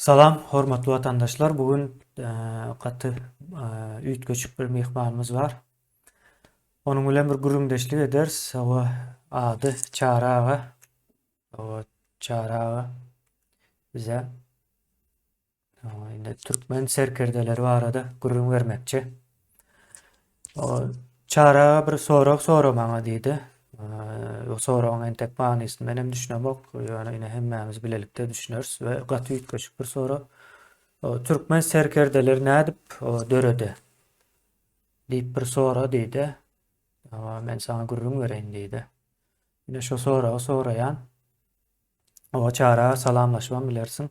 Salam hormatly watandaşlar bu gün gaty üýtgeşik bir myhmanymyz bar. Onuň bilen bir gürrüňdeşlik ederis. Owa ady Çary aga. Owa Çary aga bize indi türkmen serkerdeleri barada gürrüň bermekçi. Çary aga bir sorag sora maňa diýdi. O soragyň entek manysyny menem düşünemok. Ýöne ine hemmämiz bilelikde düşüneris we gaty üýtgeşik bir sorag. Türkmen serkerdeleri nädip döredi? diýip bir sora diýdi. Men saňa gürrüň bereýin diýdi. Ine şo soragy soraýan. Owa Çary aga salamlaşybam bilersiň.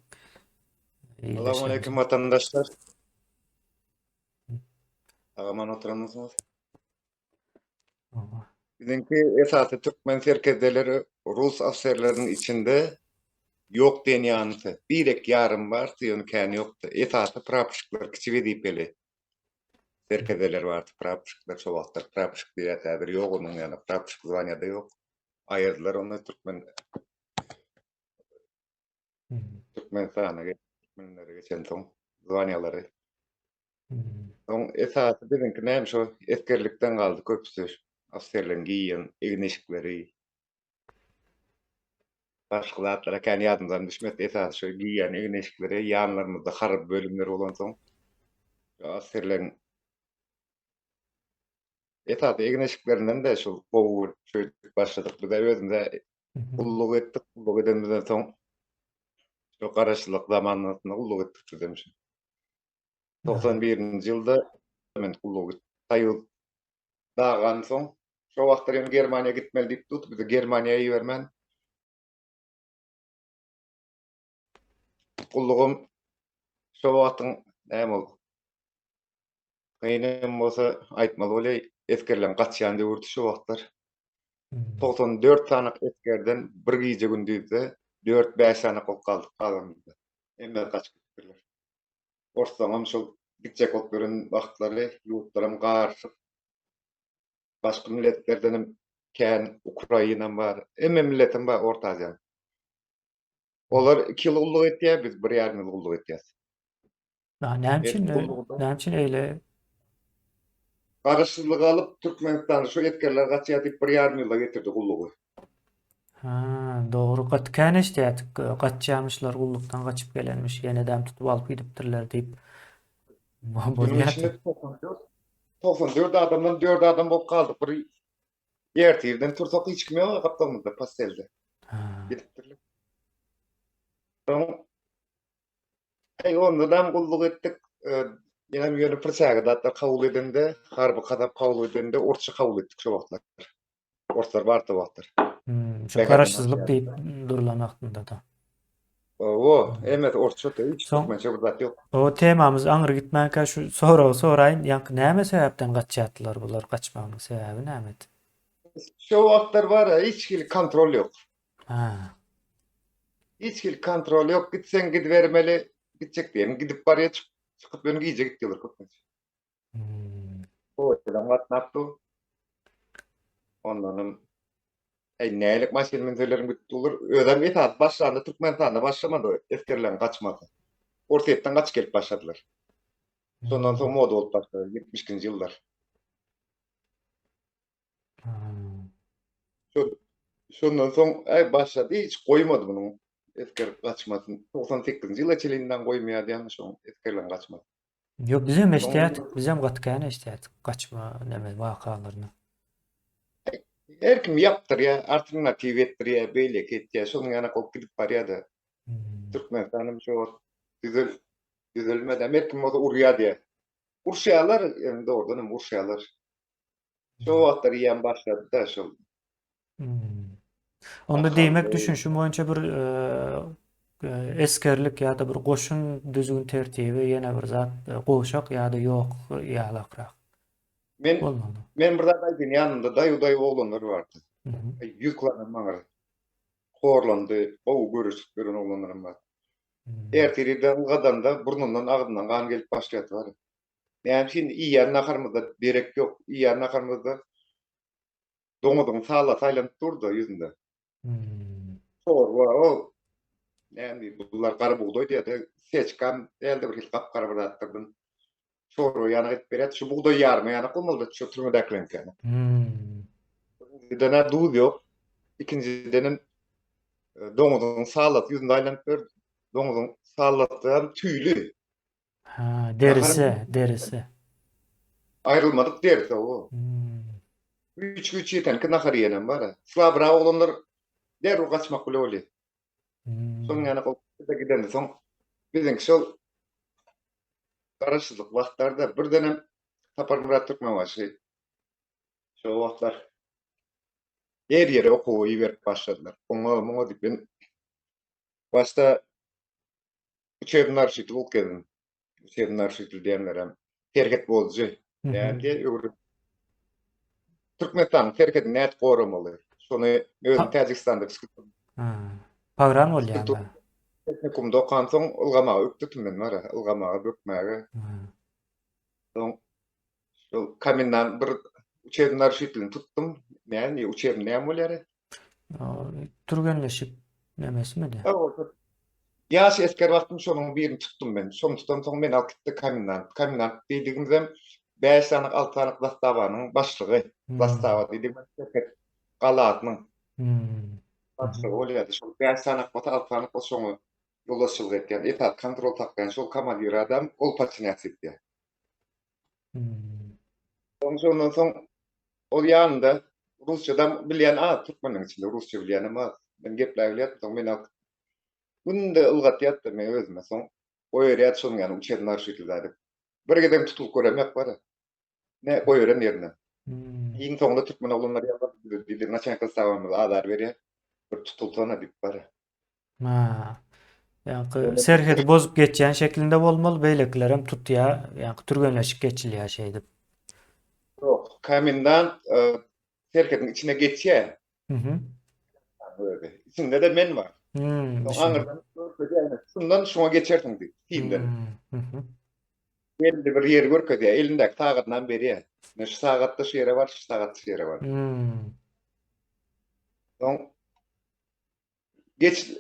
Salam aleýkum watandaşlar. Sag-aman oturanmysyňyz? Biziňki esasy türkmen serkerdeleri rus ofiserleriniň içinde ýok diýen ýanysy. Birek ýarym bardy, ýöne kän ýokdy. Esasy prapşikler, kiçi wezipeli serkerdeler bardy. Prapşikler şo wagtlar prapşik diýýär, häzir ýok onuň ýaly prapşik zwaniýada ýok. Aýyrdylar ony türkmen Türkmenistana türkmenlere geçensoň zwaniýalary. Soň esasy biziňki näme şo esgerlikden galdy köpüsi. Ofiserleriň geýen egin-eşikleri. Başga zatlara kän ýadymdan düşmedi. Esasy şo geýen egin-eşikleri ýanlarymyzda harby bölümler bolansoň ofiserleriň esasy egin-eşiklerinden-de şol gowy görüp şeýdip başladyk. Biz-ä özümiz-ä gulluk etdik. Gulluk edenimizden soň şo garaşsyzlyk zamanasynda gulluk etdik bizem şo. 91-nji ýylda men gulluk Soýuz dagansoň, şo wagtlar hem Germaniýa gitmeli diýip durdy, bizi Germaniýa ibermän. Gullugym şo wagtyň näme ol? Kyn hem bolsa aýtmaly bolýar, esgerleriň gaçýan döwürdi şo wagtlar. 94 sany esgerden bir gije-gündizde 4-5 sany bolup galdyk galanymyzda. Hemmesi gaçyp gitdiler. Orslaňam şol gitjek bolup ýören wagtlary ýurtlaram garyşyk. Başga milletlerdenem kän Ukrainam bar. Hemme milletem bar Orta Aziýanyň. Olar 2 ýyl gulluk etýär, biz 1,5 ýyl gulluk etýäs. Näme üçin näme üçin eýle? Garaşsyzlygy alyp Türkmenistanda şu esgerler gaçýar diýip 1,5 ýyla getirdi gullugy. Ha, dogry gaty kän eşidýärdik. Gaçýamyşlar gullukdan gaçyp gelenmiş, ýenedem tutup alyp gidipdirler diýip. Günüň içinde 94 94 adamdan 4 adam bolup galdyk. Bir ertirden tursak hiç kim ýok gapdalymyzda postelde. Gidipdirler. Soň Eý, ondanam gulluk etdik. Ýöne ýöne prysýaga zatlar kabul edende, harby kasap kabul edende orsça kabul etdik şo wagtlar. Orslar bardy o wagtlar. Hmm, şu garaşsyzlyk diýip durulan wagtynda-da. Owo, hemmesi orsça-da, hiç türkmençe bir zat ýok. O temamyz aňry gitmänkä şu soragy soraýyn, ýaňky näme sebäpden gaçýardylar bular, gaçmagynyň sebäbi nämedi? Şo wagtlar bar-a, hiç hili kontrol ýok. Ha. Hiç hili kontrol ýok, gitseň gidibermeli, gitjek diýen gidip barýar, çykyp ýöne gije gitýärler köplenç. Hmm. Poýezdem gatnap dur. Ondanam Äý nälik maşyn münseleriň gitdi olar. Özem esasy başlanda Türkmenistanda başlamady esgerleriň gaçmasy. Orsýetden gaçyp gelip başladylar. Şondan soň moda bolup başlady 72-nji ýyllar. Şondan soň äý başlady hiç goýmady munuň esger gaçmasyny. 98-nji ýyla çenli goýmaýardy ýaňy şoň esgerleriň gaçmasy. Ýok bizem eşidýärdik, bizem gaty kän eşidýärdik gaçma neme wakalaryny. Her kim ýapdyrýar, alternatiw etdirýär, beýleki etýär, şonuň ýaly bolup gidip barýar-da. Türkmenistanam şo wagt düzel düzelmedi. Her kim bolsa urýar diýýär. Urşýarlar, ýöne dogrudan hem urşýarlar. Şo wagtlar eýýäm başlady-da şol. Onda diýmek düşünişim boýunça bir esgerlik ýa-da bir goşun düzgün tertibi ýene bir zat gowşak ýa-da ýok ýalakrak. Men men bir zat aýdyn ýanymda daýaw daýaw oglanlar bardy. 100 kilogram aňyr. Horlandy, gowy görüşip ýören oglanlaram bar. Ertir irden ylgadanda burnundan agzyndan gan gelip başlaýardy bar. Näme üçin iýýän naharymyzda derek ýok, iýýän naharymyzda doňuzyň salasy aýlanyp dur-da ýüzünde. Çorba, o. Näme diýip, bular gara bugdaý diýýärdi. Seçkam däldi bir hili gap-gara bir zatdyrdan. Çorba ýanak edip berýärdi. Şu bugdaý ýaryma ýanak bolmalydy şu türmedäkileriňki ýaly. Hmm. Birinjiden-ä duz ýok. Ikinjidenem e, doňuzyň sallaty ýüzünde aýlanyp ýör. Doňuzyň sallasy hem tüýli. Ha, derisi, derisi. Aýrylmadyk derisi o. Hmm. Güýç güýç ýetenki nahar iýenem bar. Slabrak oglanlar derrew gaçmak bile bolýar. Hmm. Şonuň ýaly gowuda gidende soň biziňki şol garaşsyzlyk wagtlarda birdenem Saparmyrat Türkmenbaşy şo wagtlar her ýere okuwa iberip başladylar. Oňa muňa diýip men başda uçebny narşitl bolup gezdim. Uçebny narşitl diýenlerem serhet bozujy. Näme diýe öwrüp Türkmenistanyň serhedini nädip goramaly? Şony özüm Täjigistanda Pagran bolýar da. Tehnikumda okansoň ylgamaga ökdedim men bara, ylgamaga, bökmäge. Soň şol komendant bir uçebny narşitlini tutdum. Näme, uçebny näme bolýar? Türgenleşik nemesimidi? Ýaş esger wagtym şonuň birini tutdum men. Şony tutamsoň meni alyp gitdi komendant. Komendant diýdigimizem bäş sany, alty sany zastawanyň başlygy. Zastawa diýdigimiz serhet galasynyň başlygy bolýardy. Şol bäş sany bolsa, alty sany bolsa şoňa ýolbaşçylyk etýän, esasy kontrol saklaýan şol komandir adam ol podçinýats etýär. Soň şondan soň ol ýanynda rusçadam bilýän az türkmeniň içinde rusça bilýänem az. Men gepläp bilýärdim soň meni alyp günde ylgatýardy men özüme soň goýberýärdi şonuň ýaly uçebny narşitl zady. Bir gezegem tutulyp göremek bar. Ne goýberen ýerine. Iň soňunda türkmen oglanlary ýalbardy bize diýdi naçalnik zastavamyz azar berýär. Bir tutulsana diýip bar. Ha. Ýaňky serhedi bozup geçýän şeklinde bolmaly, beýlekilerem tutýar, ýaňky türgenleşik geçilýär şeýdip. Ýok, komendant e, serhediň içine geçýär. Mhm. Özi. İçinde de men bar. Hmm, Soň düşündim. aňyrdan görkezýär, şundan şuňa geçersiň diýip, simden. Hmm, mhm. Belli bir ýeri görkezýär, elindäki sagadynam berýär. Ine şu sagatda şu ýere bar, şu sagatda şu ýere bar. Hmm. Soň Geç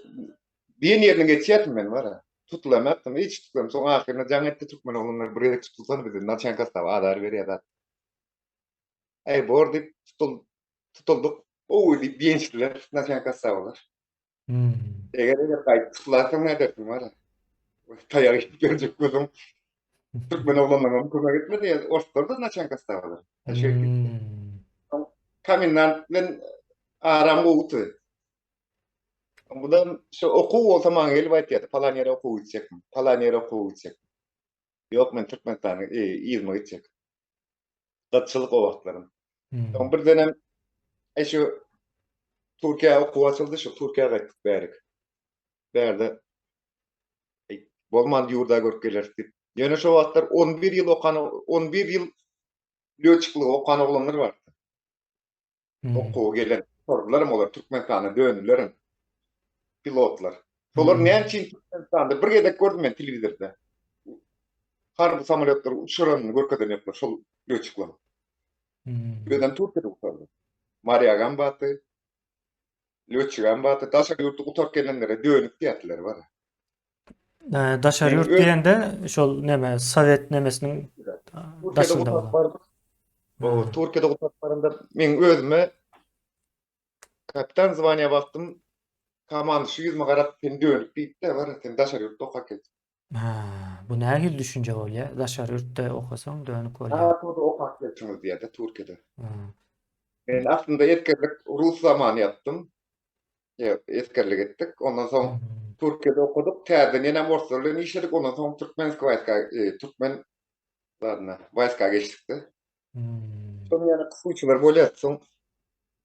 diýen ýerine geçýärdim men bara. Tutulamyapdym, hiç tutulam. Soň ahyrynda jaň etdi türkmen oglanlar bir gezek tutulsana bizi naçenka stawa azar berýär zat. Äý bor diýip tutul tutuldyk. Gowy diýip begenişdiler naçenka stawalar. Hmm. Eger eger gaýdyp tutulaýsaň nädersiň bara. Taýak iýip geljek bolsaň türkmen oglanlaryňam kömek etmedi, orslar-da naçenka stawalar. Şeýdip. Hmm. Soň komendant bilen aram gowudy. Budan şu okuw bolsa maňa gelip aýtýardy, palan ýere okuw gitjekmi, palan ýere okuw gitjek. Ýok, men Türkmenistana e, yzyma gitjek. Gytçylyk o wagtlarym. Hmm. Soň birdenem e şu Türkiýä okuw açyldy, şu Türkiýä gaýtdyk bärik. Bärde e, bolman ýurda görüp geleris diýip. Ýöne şo wagtlar 11 ýyl okan, 11 ýyl löçiklik okan oglanlar bardy. Hmm. Okuwa gelen gutardylaram olar Türkmenistana döndülerem. Pilotlar. Şolar Hmm. näme üçin Türkmenistanda bir gezek gördüm men telewizorda. Harby samolýotlary uçuranyny görkezen ýoklar şol löçikler. Hmm. Özem Türkiýede gutardy. Marýagam bardy. Löçigem bardy. Daşary ýurtda gutaryp gelenlere dönük diýerdiler bar. Ee, daşary Meň ýurt öz diýende şol neme sowet nemesiniň Türkiýede daşynda gutaryp bolan. bardyk. O Ha. Türkiýede gutaryp baranda meň özüme kapitan zwaniýa wagtym komandşy ýüzüme garap sen dönük diýipdi bar sen daşary ýurtda okap gel. Ha, bu nähili düşünje bolýar? Daşary ýurtda okasaň dönük bolýar. NATO'da okap gelipsiňiz diýýärdi Türkiýede. Ha. Men aslynda esgerlik rus zamany ýapdym. Esgerlik etdik. Ondan soň Türkiýede okadyk. Täzeden ýenem orslar bilen işledik. Ondan soň türkmenski waýska, e, türkmen zadyna, waýska geçdik-de. Hmm. Soň ýene suwçylar bolýar. Soň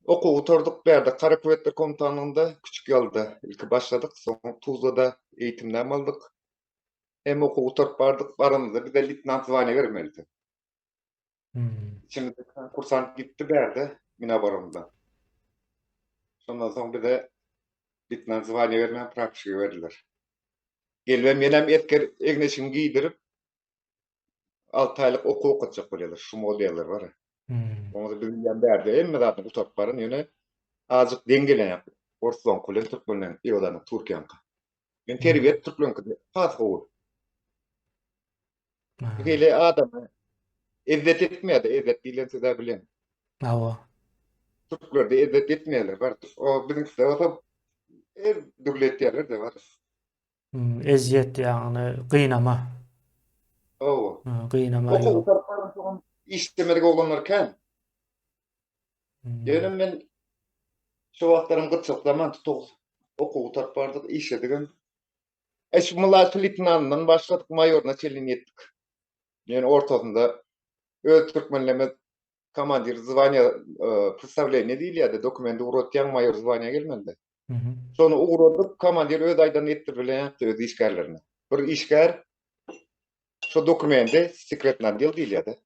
okuw gutardyk. Bärde Kara Kuvvetler komutanlygynda Küçük Ýalyda ilki başladyk. Soň Tuzlada eýitimdäm aldyk. Hem okuw gutaryp bardyk. Baranymyzda bize leýtenant zwaniýa bermelidi. Hmm. İçimizde kursant gitdi bärde Minaborunda. Şondan soň bize leýtenant zwaniýa bermän praporşige berdiler. Gelibem ýenem esger egin-eşigini giydirip 6 aýlyk okuw okatjak bolýarlar. Şumol diýerler bar. Hmm. Oňa biz bilýän bärde hemme zadyny gutaryp baran ýöne azajyk deň gelen ýok. Orslaňky bilen türkmenleň, ýodanok Türkiýäňki. Men terbiýe türkmenkide has gowy. Hili adamy ezzet etmeýär-de, ezzet diýlen söz-ä bilen. Hawa. Türklerde ezzet etmeýärler bar. O biziňkide bolsa her dürli etýärler-de bar. Hmm, ezýet ýagny gynama. Hawa. Gynama ýok. Okuw gutaryp işlemedik oglanlar kän. Hmm. Ýöne men şo wagtlaram gytçylyk zaman tutuk okuw gutaryp bardyk, işledigem. E şu mlaçy leýtenantyndan başladyk, maýoryna çenli ýetdik. Ýöne ortasynda öz türkmenlerimiz komandir zwaniýa predstawleniýe diýilýärdi, dokumenti ugratýaň maýor zwaniýa gelmende. Şony ugradyp, komandir öz aýdanyny etdirip bilenokdy öz işgärlerine. Bir işgär şo dokumenti sekretny otdel diýilýärdi.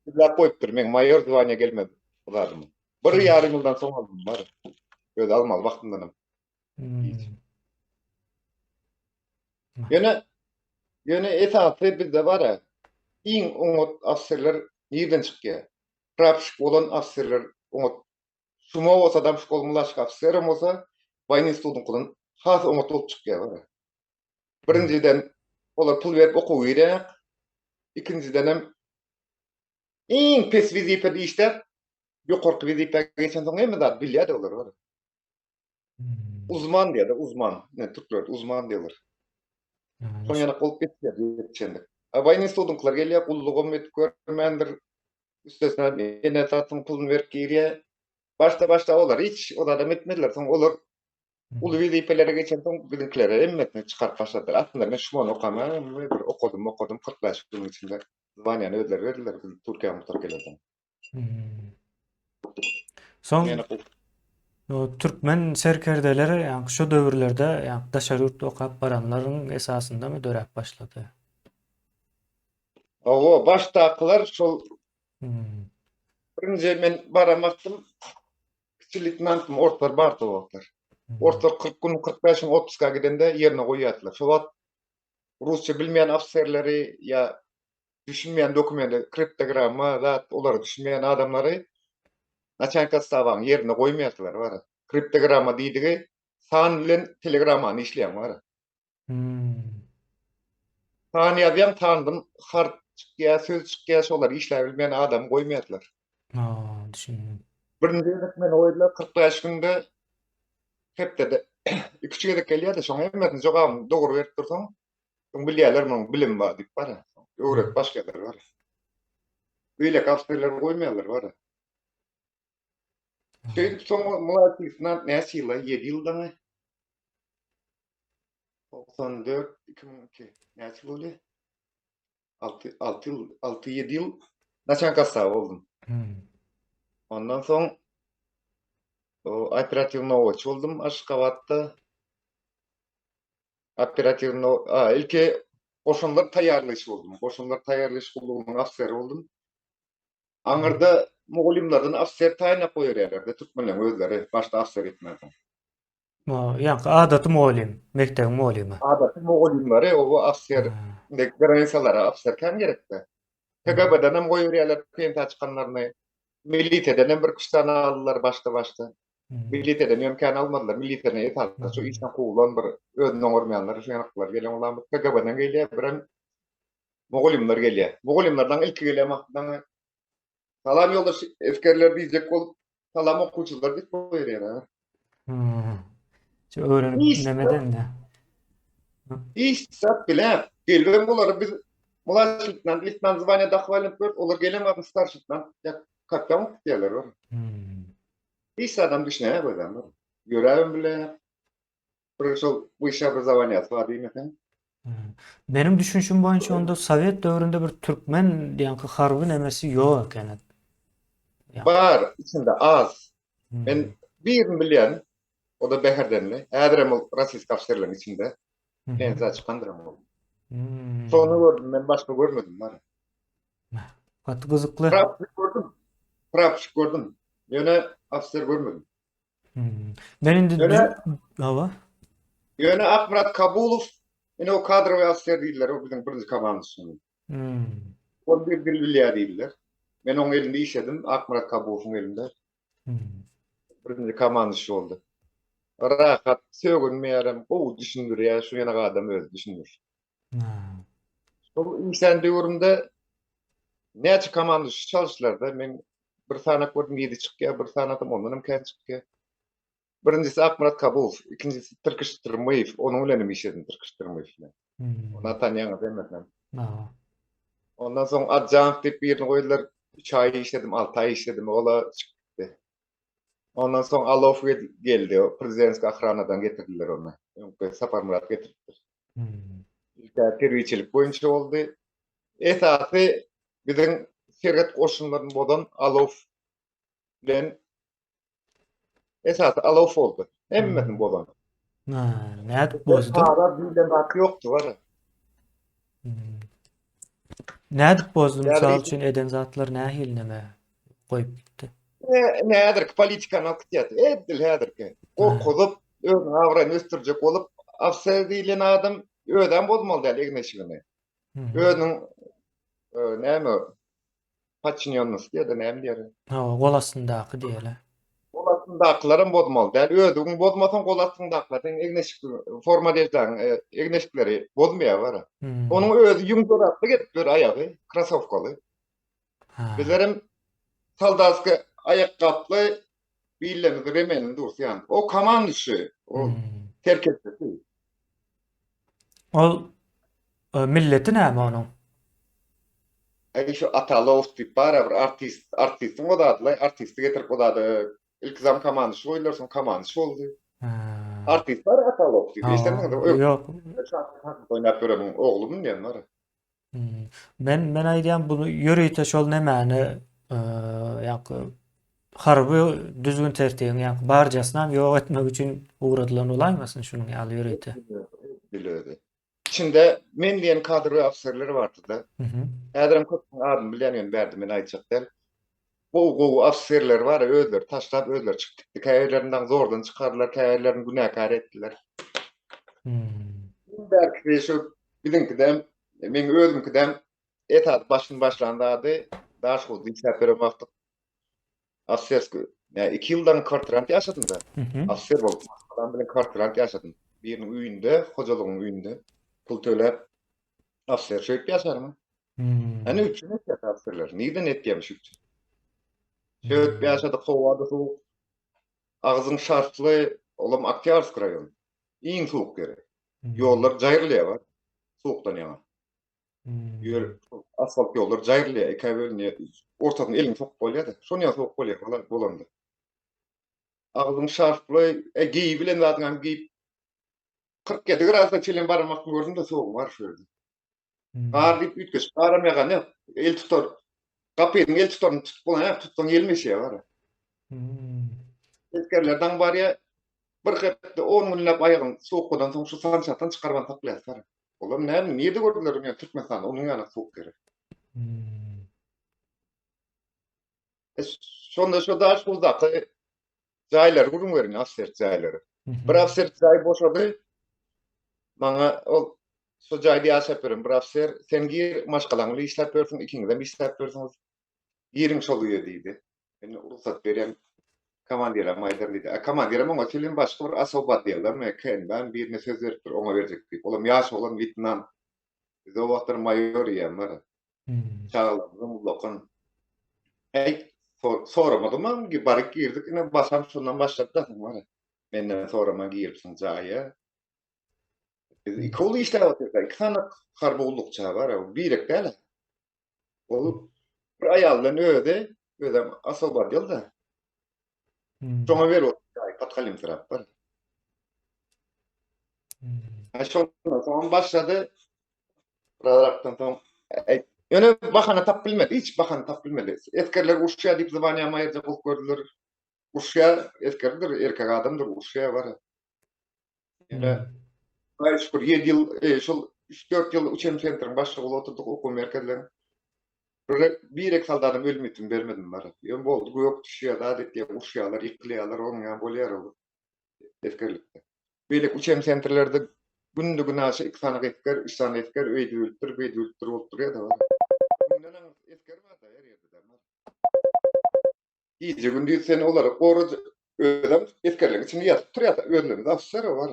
Gizläp goýupdyr, meň maýor zwaniýa gelmez zadymy. Bir ýarym ýyldan soň aldym bar. Özi almaly wagtyndanam. Hiç. Ýöne ýöne esasy bizde bar-a, iň oňat ofiserler nirden çykýar? Prapşik bolan ofiserler oňat. Şuma bolsa-da, şkol mladşik ofiserem bolsa, woýennyý institutyňkydan has oňat bolup çykýar bar-a. Birinjiden, olar pul berip okuwa girýär. Ikinjidenem, iň pes wezipede işläp, ýokarky wezipä geçensoň hemme zady bilýär-de olar bar. Uzman diýýär-de, uzman. Ine, türklerde uzman diýýärler. Şoň ýanak bolup geçýär ýetişenlik. A woýennyý institutyňkylar gelýär, gullugam edip görmändir. Üstesine ene-atasynyň puluny berip girýär. Başda-başda olar hiç o zadam etmediler. Soň olar uly wezipelere geçensoň biziňkilere hemmesini çykaryp başladylar. Aslynda men şumany okaman, bir okadym, okadym 45 günüň içinde zwaniýany özleri berdiler biz Türkiýäni gutaryp gelensoň. Soň türkmen serkerdeleri ýa şu döwürlerde ýa daşary ýurtda okap baranlaryň esasyndamy döräp başlady? Hawa, başdakylar şol birinji men baran wagtym kiçi leýtenantym orslar bardy o wagtlar. Orslar 40 gün, 45 gün otpuska gidende ýerine goýýardylar. Şo wagt rusça bilmeýän ofiserleri ýa düşünmeýän dokumenti, kriptogramma zat olara düşünmeýän adamlary naçalnik odstawaň ýerine goýmaýardylar bara. Kriptogramma diýdigi san bilen telegrammany işleýäň bara. Hmm. San ýazýaň sandan harp çykýar, söz çykýar, şolary işläp bilmeýän adamy goýmaýardylar. Ha, düşündim. Birinji gezek meni goýdular 45 günde hepdede 2-3 gezek gelýärdi, şoň hemmesini jogabyny dogry berip dursaň, Soň bilýärler munuň bilimi bar diýip bar. Öwredip başlaýarlar bar. Beýleki awtorlar goýmaýarlar bar. Şeýdip soň mladşiý leýtenant näçe ýyla? 7 ýyldanmy? 94 2002 näçe ýyl bolýar? 6 6 ýyl, 6-7 ýyl naçalnik gassaba boldum. Ondan soň operatiw nobatçy boldum Aşgabatda. Operatiwno, a, ilki goşunlar taýýarlaýyş boldum. Goşunlar taýýarlaýyş gullugynyň ofiseri boldum. Aňyrda mugallymlardan ofiser taýynlap goýberýärler-de türkmenleriň özleri, başda ofiser etmänsoň. Ýaňky adaty mugallym, mekdebiň mugallymy. Adaty mugallymlary oba ofiser, indi granisalara ofiser kän gerekde. KGB-den hem goýberýärler pensiýa çykanlaryny. Milisiýadan hem birküç sany aldylar başda-başda. Milisiýadan ýöne kän almadylar. Milisiýadan esasy şu işden kowulan bir özüni oňarmaýanlar şu ýanaklar gelen bolan KGB-den gelýär, birem mugallymlar gelýär. Mugallymlardan ilki gelen wagtynda Salam ýoldaş esgerler diýjek bolup, salam okuwçylar diýip goýberýär. Hmm. Şu öwrenip nemeden de. Hiç zat bilen. Gelibem olary biz mladşiý leýtenant, leýtenant zwaniýa dakyp aýlanyp görüp, olar gelen wagtynda starşiý leýtenant ýa kapitan bolup gitýärler. Hmm. Hiç adam düşünýär özem. Ýöräbem bile. Bir şol wyşşe obrazowaniýasy bar diýmeseň. Hmm. Meniň düşünişim boýunça onda sowet döwründe bir türkmen diýenki harby nemesi ýok eken. Bar, içinde az. Hmm. Men birini bilýän. O-da Bäherdenli. Häzirem ol rossiýski ofiserleriň içinde. Hmm. Pensiýa çykandyram ol. Hmm. Şony gördüm, men başga görmedim bar. Gaty gyzykly. Prapşik gördüm. Prapşik gördüm. Ýöne ofiser görmedim. Hmm. Men indi Ýöne Hawa. Ýöne Akmyrat Kabulow ine o kadrowy ofiser diýdiler, o biziň birinji komandamyz. Hmm. Ol bir dil bilýär diýdiler. Men oň elinde işledim, Akmyrat Kabulowyň elinde. Hmm. Birinji komandasy boldy. Rahat sögünmeýärem, gowy düşündirýär, şu ýanak adam özi düşündir. Şol işlän döwrümde näçe komanda şu çalyşlarda men bir sanak gördüm ýedi çykýar, bir sanasam ondan hem kän çykýar. Birinjisi Akmyrat Kabulow, ikinjisi Tirkiş Tyrmyýew, onuň bilen hem işledim Tirkiş Tyrmyýew bilen. Ony tanýaňyz hemmesinem. Ondan soň Adjanow diýip birini goýdular, üç aý işledim, alty aý işledim, ol-a çykyp gitdi. Ondan soň Alow geldi, prezidentskiý ohranadan getirdiler ony. Öňki Saparmyrat getiripdir. Ilk-ä terbiýeçilik boýunça boldy. Esasy biziň serhet goşunlaryny bozan Alow bilen esasy Alow boldy. Hemmesini bozan. Ha, nädip bozdy? Para diýlen zat ýokdy bara. Hmm. Nädip bozdy mysal üçin eden zatlar nähili neme goýup gitdi? Ne häzirki politikany alyp gitýär. Edil häzirki. Gorkuzyp, özüniň abraýyny ösdürjek bolup, ofiser diýlen adam özem bozmaly däl egin-eşigini. Özüniň näme podçinýonnosy diýýär-de näme diýýär? Hawa, gol astyndaky diýeli. Gol astyndakylaram bozmaly däl. Özüň bozmasaň, gol astyndakylar seň egin-eşik, forma odeždaň egin-eşikleri bozmaýar bara. Onuň özi ýüň joraply gezip ýör aýagy, krasowkaly. Bizlerem soldatskiý aýakgaply billerimiz remenini dursa ýaly. O komanduşy, o serkerdesi. Ol e, milleti näme onuň? Aý şu Atalow diýip bar bir artist, artistiň o zadylaý, artisti getirip o zady ilki zam komanduşy goýdular, soň komanduşy boldy. Artist bar Atalow diýip, eşdenmiňiz? Ýok. Oýnap ýöreniň oglumy diýen bar. Men men aýdýan bunu ýörite şol nemäni ýa-da harby düzgün tertibiň ýa-da barjasyny hem ýok etmek üçin ugradylan bolaýmasyn şunuň ýaly ýörite. Biledi. Içinde men diýen kadrowy ofiserler bardy-da. Häzirem köpüň adyny bilýän ýöne bärde men aýtjak däl. Gowy gowy ofiserler bar özleri taşlap özleri çykyp gitdi. Käbirlerini dagy zordan çykardylar, käbirlerini günäkär etdiler. Iň bärkisi şu biziňkidem, meň özümkidem esasy başyny başlan zady Daşhowuzda işläp ýören wagtym ofiserskiý, ýa iki ýyldan kwartirant ýaşadym-da. Ofiser bolup, maşgalam bilen kwartirant ýaşadym. Biriniň öýünde, hojalygyň öýünde pul töläp ofiser şeýdip ýaşarmy? Ene üpjün etýär ofiserler. Nirden etýärmiş üpjün? Şeýdip ýaşadyk, howa-da sowuk. Agzyň şarfly, olam Oktýabrsk raýony. Iň sowuk ýeri. Ýollar jaýrylýar bar. Sowukdan ýaňa. Ýör, asfalt ýollar jaýrylýar, ikä bölünýär. Ortasyna eliňi sokup bolýar-da. Şonuň ýaly sowuk bolýar bolan bolanda. Agzyň şarfly, e, geýibilen zadyňam geýip 47 gradusda çenli baran wagtymy gördüm-de sowugyň bar şu ýerde. Gar diýip üýtgeşik garam ýagan ýok. El tutar. Gapynyň el tutaryny tutup bolan ýok, tutsaň ýelmeşýär bar. Esgerler daň barýar, bir hepde, on günläp aýagyny sowukdan soň şu sançatdan çykarman saklaýar bar. Olar näme, nirde gördüler ony Türkmenistanda onuň ýaly sowuk ýeri. E, şonda şu Daşoguzdaky jaýlary gürrüň beriň, ofiser jaýlary. Bir ofiser jaý boşady. Maňa ol şu jaýda ýaşap ýören bir ofiser, sen gir, maşgalaň bilen işläp ýörsüň, ikiňizem işläp ýörsüňiz. Giriň şol öýe diýdi. Men rugsat berýän komandirem aýdar diýdi. A komandirem oňa çenli başga bir osoba diýerlermi, KNB-mi birine söz beripdir, oňa berjek diýip. Olam ýaş oglan leýtenant. Biz o wagtlar maýor diýýän bar. Çagalarymyzam ullakan. Äý, soramadymam, baryp girdik, ine basam şondan başlady da bar. Menden soraman giripsiň jaýa. Biz iki uly işläp otyrka, iki sany harby gullukçy bar, birek däl. Ol bir aýal bilen özi, özem osvobodil-da. Şoňa berip otyrka, podhalimsirap bar. Şondan soň başlady. Birazrakdan soň ýöne bahana tapyp bilmedi, hiç bahana tapyp bilmedi. Esgerler uruşýar diýip zwaniýamy aýyrjak bolup gördüler. Uruşýar, esgerdir, erkek adamdyr, uruşýar bar. Ýöne Hudaýa şükür 7 ýyl, e, şol 3-4 ýyl uçem sentriň başlygy bolup oturdyk okuw merkezleriň. Bir bir soldatam ölüm-ýitim bermedim bar. Ýöne boldy, gök düşýär, zat etýär, uruşýarlar, ýykylýarlar, onuň ýaly bolýar ol esgerlikde. Beýleki uçem sentrlerde günde-günaşa iki sany esger, üç sany esger öýdüp ölüpdir, beýdip ölüpdir bolup durýar-da. Müňden aňyrsy esger bar-da her ýerde-de. Gije-gündiz sen olary goraj. Özem esgerleriň içinde ýatyp turýar, özlerimiz ofiser bar.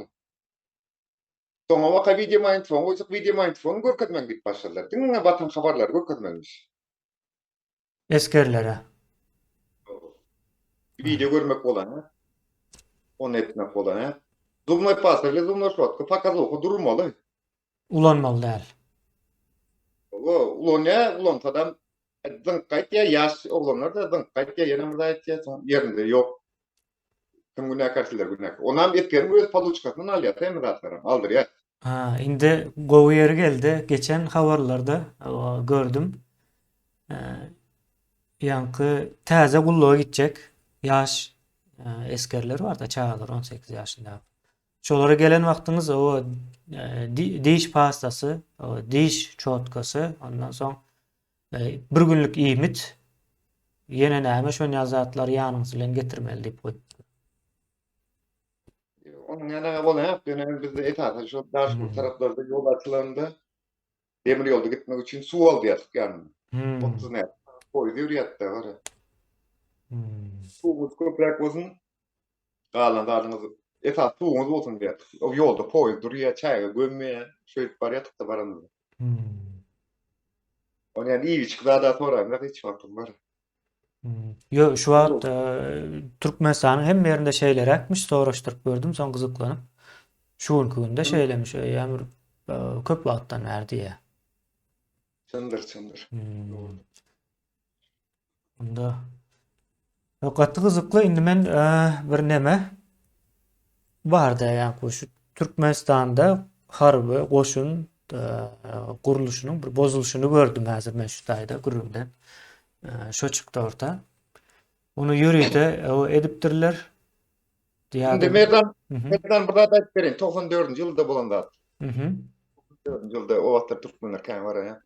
Soňa baka wideomagnitofon goýsak, wideomagnitofony görkezmäň diýip başladylar. Diňe Watan habarlary görkezmelimiş. Esgerlere. Wideo görmek bolany. Ony etmek bolany. Zubnoý pasta bilen zubnoý şotka pokazuha durmaly. Ulanmaly däl. Oba, ulanýar, ulansadam zyňk gaýtýar, ýaş oglanlar-da zyňk gaýtýar, ýene bir zat aýtýar, soň ýerinde ýok. Kim günäkär, sizler günäkär. Onam esgeriň öz poluçkasyndan alýar, hemme zatlaram aldyrýar. Ha, indi gowy ýeri geldi. Geçen habarlarda gördüm. Ýaňky täze gulluga gitjek ýaş esgerler bar-da, çagalar 18 ýaşyndaky. Şolara gelen wagtyňyz o diş pastasy, diş çotkasy, ondan soň bir günlük iýmit, ýene näme şon ýaly zatlary ýanyňyz bilen getirmeli diýip goýupdyr. Onuň ýaly bolan ýöne bizde esasan şo Daşoguz taraplarda ýol açylanda demir ýolda gitmek üçin suw aldýardyk ýanyna. 30 näçe poýuz ýörýärdi gara. Suwumyz köpräk bolsun, Galan zadyňyz esasy suwuňyz bolsun diýýär. O ýolda poýuz durýar, çäge gömmeýär. Şeýdip barýardyk-da baranymyzda. Hmm. Ony ýani iýip-içki zada soraýmaz hiç wagtym bar. Hmm. Ýo, şu wagt e, Türkmenistanyň hemme ýerinde şeýleräkmiş, soraşdyryp gördüm, soň gyzyklanyp. Şu günki günde şeýlemiş, eýýäm bir e, köp wagtdan bäri diýýär. Çyndyr, çyndyr. Hmm. Dogry. Onda gaty gyzykly indi men bir neme barda ýa şu Türkmenistanda harby goşun gurluşynyň bir bozulyşyny gördüm häzir men şu taýda gürrüňden. Şo çykdy orta. Ony ýörite edipdirler. Indi Merdan, Merdan bir zat aýdyp bereýin. 94-nji ýylda bolan zat. Mhm. 94-nji ýylda o wagtlar türkmenler kän bar ýa.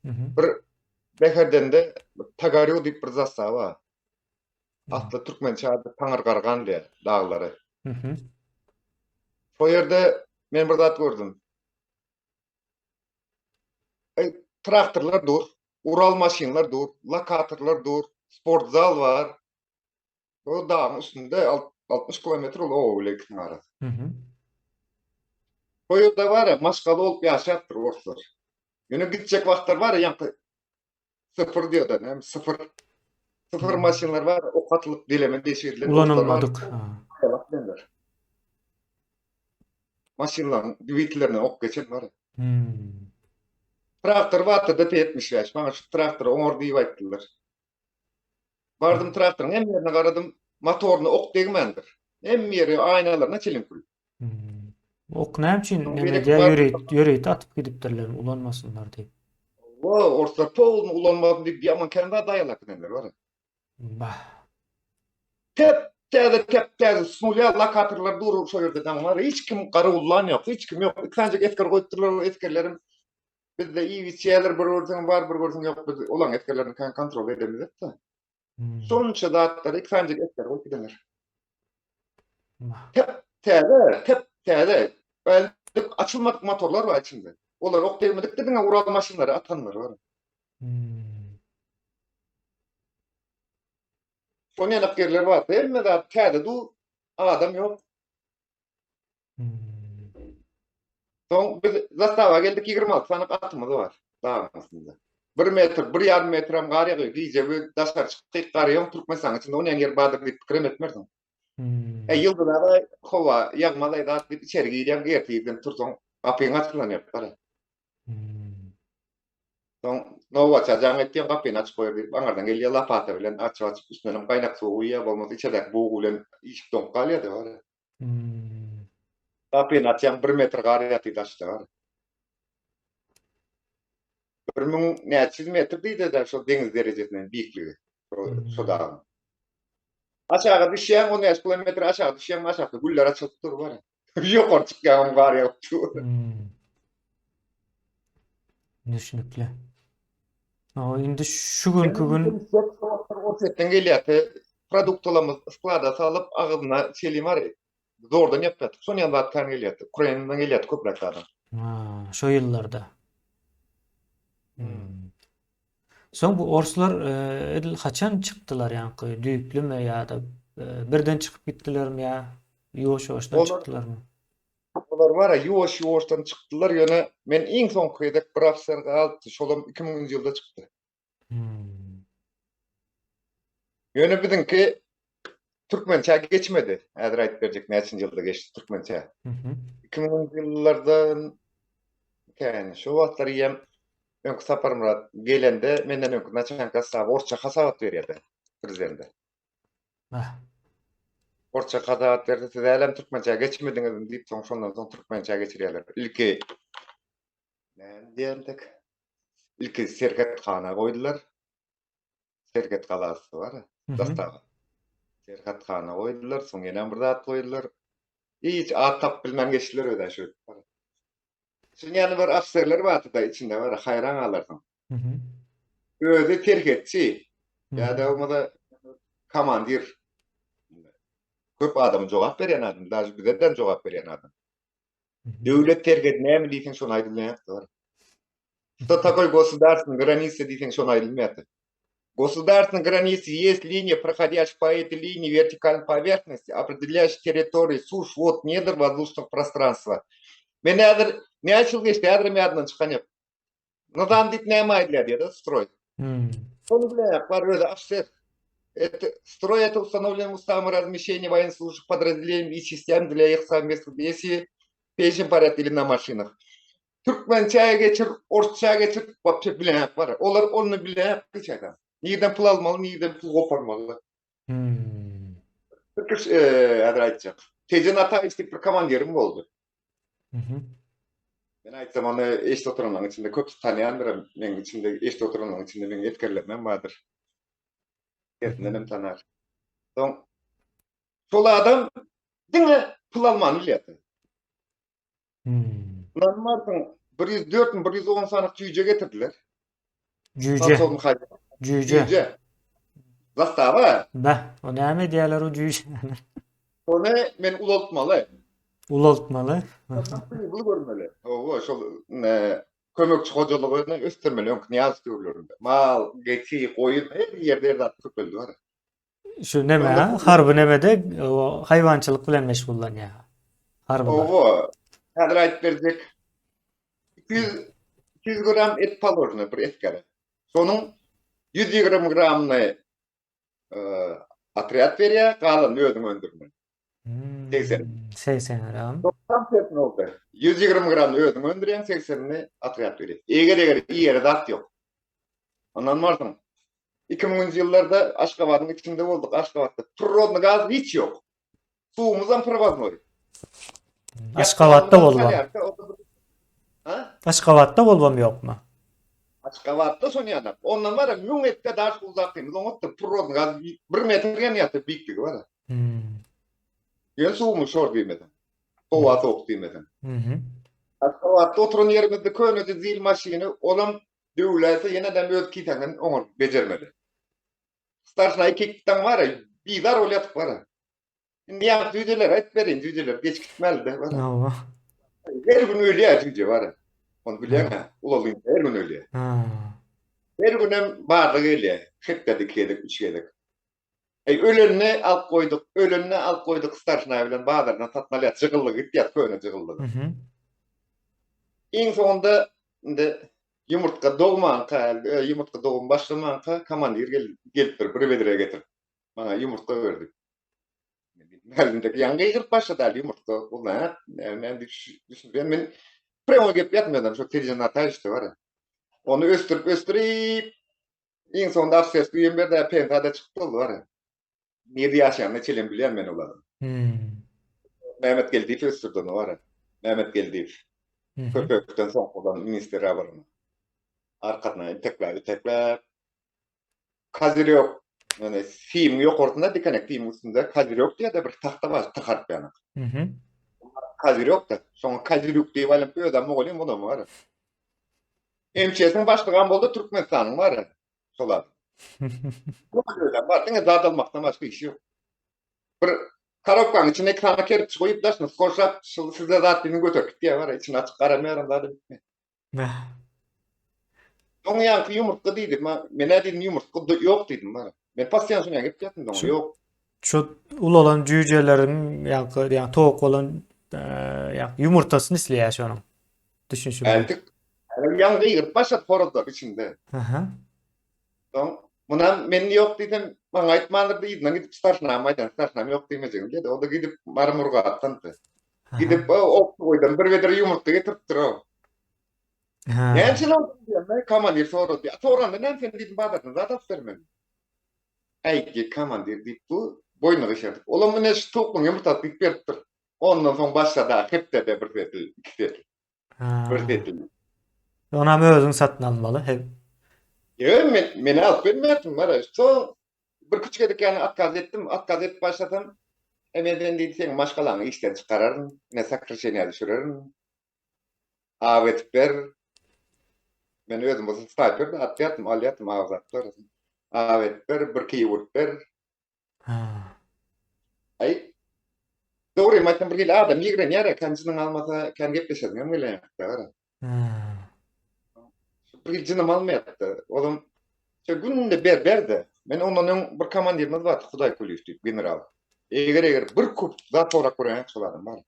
Bir Bäherdende Tagarýo diýip bir zastawa bar. Asly türkmençe ady Taňyrgargan diýýär daglary. Şo ýerde men bir zat gördüm. Traktorlar dur, Ural maşynlar dur, lokatorlar dur, sport zal bar. O dagyň üstünde 60 kilometr ol oba bilen ikisiniň arasy. Şo ýerde bar, maşgala bolup ýaşapdyr orslar. Ýöne gitjek wagtlar bar ýaňky Sıfır diýerler, näme sıfır. Sıfır maşynlar bar, ok atylyp deleme deşirilen. Ulanylmadyk. Maşynlaryň dwitlerinden ok geçen bar. Hmm. Traktor bardy DT 75. Maňa şu traktory oňar diýip aýtdylar. Bardym traktoryň hemme ýerine garadym, motoryna ok degmändir. Hemme ýeri aýnalaryna çilim kül. Hmm. Ok näme üçin neme edýär ýörite ýörite atyp gidipdirler ulanmasynlar diýip. Wa, orslar polny ulanmasyn diýip ýaman kän zat aýalap gidenler bar. Bah. Tep täze tep täze smulýa lokatorlar dur şo ýerde daň bar. Hiç kim garawullan ýok, hiç kim ýok. Iki sanjak esger goýupdyrlar, o esgerlerim bizde iýip içýärler, bir görseň bar, bir görseň ýok. Biz olaň esgerlerini kän kontrol edemizok-da. Hmm. Şonça zatlary iki sanjak esger goýup gidenler. Bah. Tep täze, tep täze. Öldük açylmadyk motorlar bar içinde. Olar ok degmedik de diňe Ural maşynlary atanlar bar. Hmm. Şonuň ýaly ýerler bar. Hemme zat täze dur. Adam ýok. Soň biz zastawa geldik 26 sany atymyz bar dagyň üstünde. 1 metr, 1,5 metrem gar ýagýar. Gije bir daşary çykdyk, gar ýok Türkmenistanyň içinde onýan ýer bardyr diýip pikirem etmersiň. Hmm. E ýyldyz howa ýagmaz zat diýip içeri girýäň, ertirden tursaň gapyň açylan ýok gara. Hmm. Soň nobatça jaň etýän gapyny açyp goýar diýip aňyrdan gelýär lopata bilen açyp açyp üstünden gaýnak suw guýýar bolmasa içerdäki bug bilen işik doňup galýar-da gara. Hmm. Gapyny açýaň bir metr gar ýatyr daşda gara. Bir müň näçe ýüz metr diýdi-de şol deňiz derejesinden beýikligi şo dagyň. Aşaga düşýäň on bäş kilometr aşaga düşýäň aşakda güller açylyp dur gara. Ýokary çykýaňam gar ýagyp dur. Hmm. Düşnükli. O indi şu günki gün Orsýetden gelýärdi. Produktalarymyz sklada salyp agzyna çelim bar. Zordan ýapýardyk. Şon ýaly zat kän gelýärdi. Ukrainadan gelýärdi köpräk zadam. Ha, şo ýyllarda. Hmm. Soň bu orslar e, edil haçan çykdylar ýaňky düýplümi ýa-da Birden çykyp gitdilermi ýa ýuwaş-ýuwaşdan çykdylarmy? Olar bar-a ýuwaş-ýuwaşdan çykdylar, ýöne men iň soňky gezek bir ofiser galypdy, şolam 2000-nji ýylda çykdy. Hmm. Ýöne biziňki türkmençä geçmedi. Häzir aýdyp berjek näçinji ýylda geçdi türkmençä. 2000-nji ýyllardan kän şo wagtlar eýýäm öňki Saparmyrat gelende menden öňki naçalnik hasaby orsça hasabat berýärdi prezidente. Orsça hasabat berdi, siz hälem türkmençä geçmediňizmi diýip, soň şondan soň türkmençä geçirýärler. Ilki näme diýendik? Ilki serhethana goýdular. Serhet galasy bar, zastava. Serhethana goýdular, soň ýene bir zat goýdular. Hiç at tapyp bilmän geçdiler özä şu. Şuň ýaly bir ofiserler bardy-da içinde bar, haýran galarsyň. Özi serhetçi ýa-da bolmasa komandir. Köp adama jogap berýän adam, daže bize-de jogap berýän adam. Döwlet serhedi näme diýseň şony aýdylmaýardy. Что такое государственная граница diýseň şony aýdylmaýardy. Государственная граница есть линия, проходящая по этой линии вертикальной поверхности, определяющая территорию суш, вод, недр, воздушного пространства. Men häzir näçe ýyl geçdi, häzirem ýadymdan çykan ýok. Nyzam diýip näme aýdylýar diýýär-de, stroý. Hmm. Şony bilenok, bar özi ofiser. Это, строй это установлено уставом размещения военнослужащих подразделений и частям для их совместных действий в пешем порядке или на машинах. Türkmençä geçir, orsça geçir, wapşe bilenok bar. Olar ony bilenok hiç adam. Nirden pul almaly, nirden pul goparmaly. Hmm. Türküş, eee, häzir aýtjak. Tejen Ataýew diýip bir komandirim boldy. Men aýtsam ony eşidip oturanlaryň içinde köpüsi tanýandyram, meň içinde eşidip oturanlaryň içinde meň esgerlerim hem bardyr. Hersinden hem tanar. Soň şol adam diňe pul almany bilýärdi. Hmm. Ynanmarsyň, 104 mi, 110 sany jüýje getirdiler. Jüýje. Jüýje. Jüýje. Zastava. Beh, o näme edýärler o jüýjäni? Ony men ulaltmaly. Ulaltmaly. Pul görmeli. Hawa, şol kömekçi hojalygyny ösdürmeli öňki Nyýazow döwürlerinde. Mal, geçi, goýun her ýerde her zat köpeldi bar. Şu neme, harby nemede haýwançylyk bilen meşgullanýar. Harbylar. Hawa, häzir aýdyp berjek. 200 200 gram et položno bir esgere. Şonuň 120 gramyny otrýad berýär, galanyny özüň öndürmeli. 80. 80 gram. Tam tersine boldy. 120 gramyny özüň öndürýäň, 80-ini otrýad berýär. Eger-eger iýere zat ýok. Ondan barsyň. 2000-nji ýyllarda Aşgabadyň içinde bolduk, Aşgabatda prirodny gaz hiç ýok. Suwumyzam prowodnoý. Aşgabatda bolubam. Ha? Aşgabatda bolubam ýokmy? Aşgabatda şony ýanak. Ondan bar 1000 esse daş uzaklygymyz oňatdyr. Prirodny gaz 1 metr ýanýardy beýikligi bar. Hmm. Ýöne suwumyz şor diýmeseň. Howa sowuk diýmeseň. Mhm. Aşgabatda oturan ýerimizde köneje zil maşyny, olam döwläýse ýenedem öz kisäňden oňaryp bejermeli. Starşina iki-ikiden bar-a, bizar bolýardyk bar-a. Indi ýaňky jüýjeleri aýdyp bereýin, jüýjeler geç gitmäli-de bar. Hawa. Her gün ölýär jüýje bar-a. Ony bilýäň-ä, ulalynça her gün ölýär. Ha. Her günem barlag gelýär, hepdede iki gezek, üç gezek. Eý, ölenini alyp goýduk, ölenini alyp goýduk starşina bilen bazardan satyn alýas, jygyllygy gitýär, köne jygyllygy. Mhm. Iň soňunda indi ýumurtga dogmanka, ýumurtga dogum başlamanka komandir gelipdir, bir bedre getirip. Maňa ýumurtga berdi. Mälimde ýaňy gygyryp başlady äli ýumurtga. Bu näme, näme diýip düşündirýän. Men prýomy gep ýatmaýadam, şo Tejen Ataýewiçde bar. Ony ösdürip, ösdürip, iň soňunda ofiserskiý öýem berdi, pensiýa-da çykdy ol bar. Nirde ýaşaýanyny çelem bilýän men ol adamy. Hmm. Mehmet Geldiýew ösdürdi ony bar. Mehmet Geldiýew. Köpekden soň bolan ministr oborony. Arkasyna itekläp, itekläp Kozirýok, ýöne simiň ýokarsynda dikenek simiň üstünde kozirýok diýýär-de bir tagta bar, tykaryp ýanak. Mhm. Kozirýok-da, şoňa kozirýuk diýip aýlanyp özem mugallym bolan bar. MÇS-iň başlygam boldy Türkmenistanyň bar. Şol adam. Özem bar, diňe zat almakdan başga işi ýok. Bir korobkanyň içine iki sany kerpiç goýup daşyny skorşap, şul size zat diýip göterip gitýär bar, içini açyp garamaýaram zat etmeýär. Soň ýaňky ýumurtga diýdi. Men-ä diýdim ýumurtga ýok diýdim bara. Men postoýan şuny gep ýatdym soň ýok. Şu ulalan jüýjeleriň ýaňky ýa towuk bolan ýa ýumurtasyny isleýär şonuň. Düşünişim. Entek ýaňy gygyryp başlady horazlar içinde. Aha. Soň munam men ýok diýsem maňa aýtmandyr yzyndan gidip starşinama aýdan starşinam ýok diýmejegini bilýär. O-da gidip Mary Murgapdandy. Gidip o bir bedre ýumurtga getiripdir o. Näme üçin aldyň diýende komandir sorady. Soranda näme sen diýdim bazardan zat alyp bermeli. Äý, komandir diýip bu boýnuny gyşardyp. Olam ine şu towuklyň ýumurtasy diýip beripdir. Ondan soň başlady hepdede bir setil, iki setil. Bir setil. Onam özüň satyn almaly. He. Ýok, men men alyp bermärdim bara. Soň bir küçük edip ýany otkaz etdim. Otkaz edip başlasam, e men sen diýdi, seň maşgalaňy işden çykararyn, ine sokraşeniýa düşürerin. Aw edip ber. Men özüm bolsa snaýper atýardym, alýardym aw zatlar. Aw edip ber, bir keýik urup ber. Ha. Aý. Dogrymy aýtsam bir hili adam ýigrenýär, kän jynyň almasa, kän gepleşesiň hem gelýär. Ha. Bir hili jynym almaýardy. Olam şo günde ber ber-de. Men ondan öň bir komandirimiz bardy, Hudaý Kulyýew diýip, general. Eger-eger bir köp zat sorap görýän şol adam bar.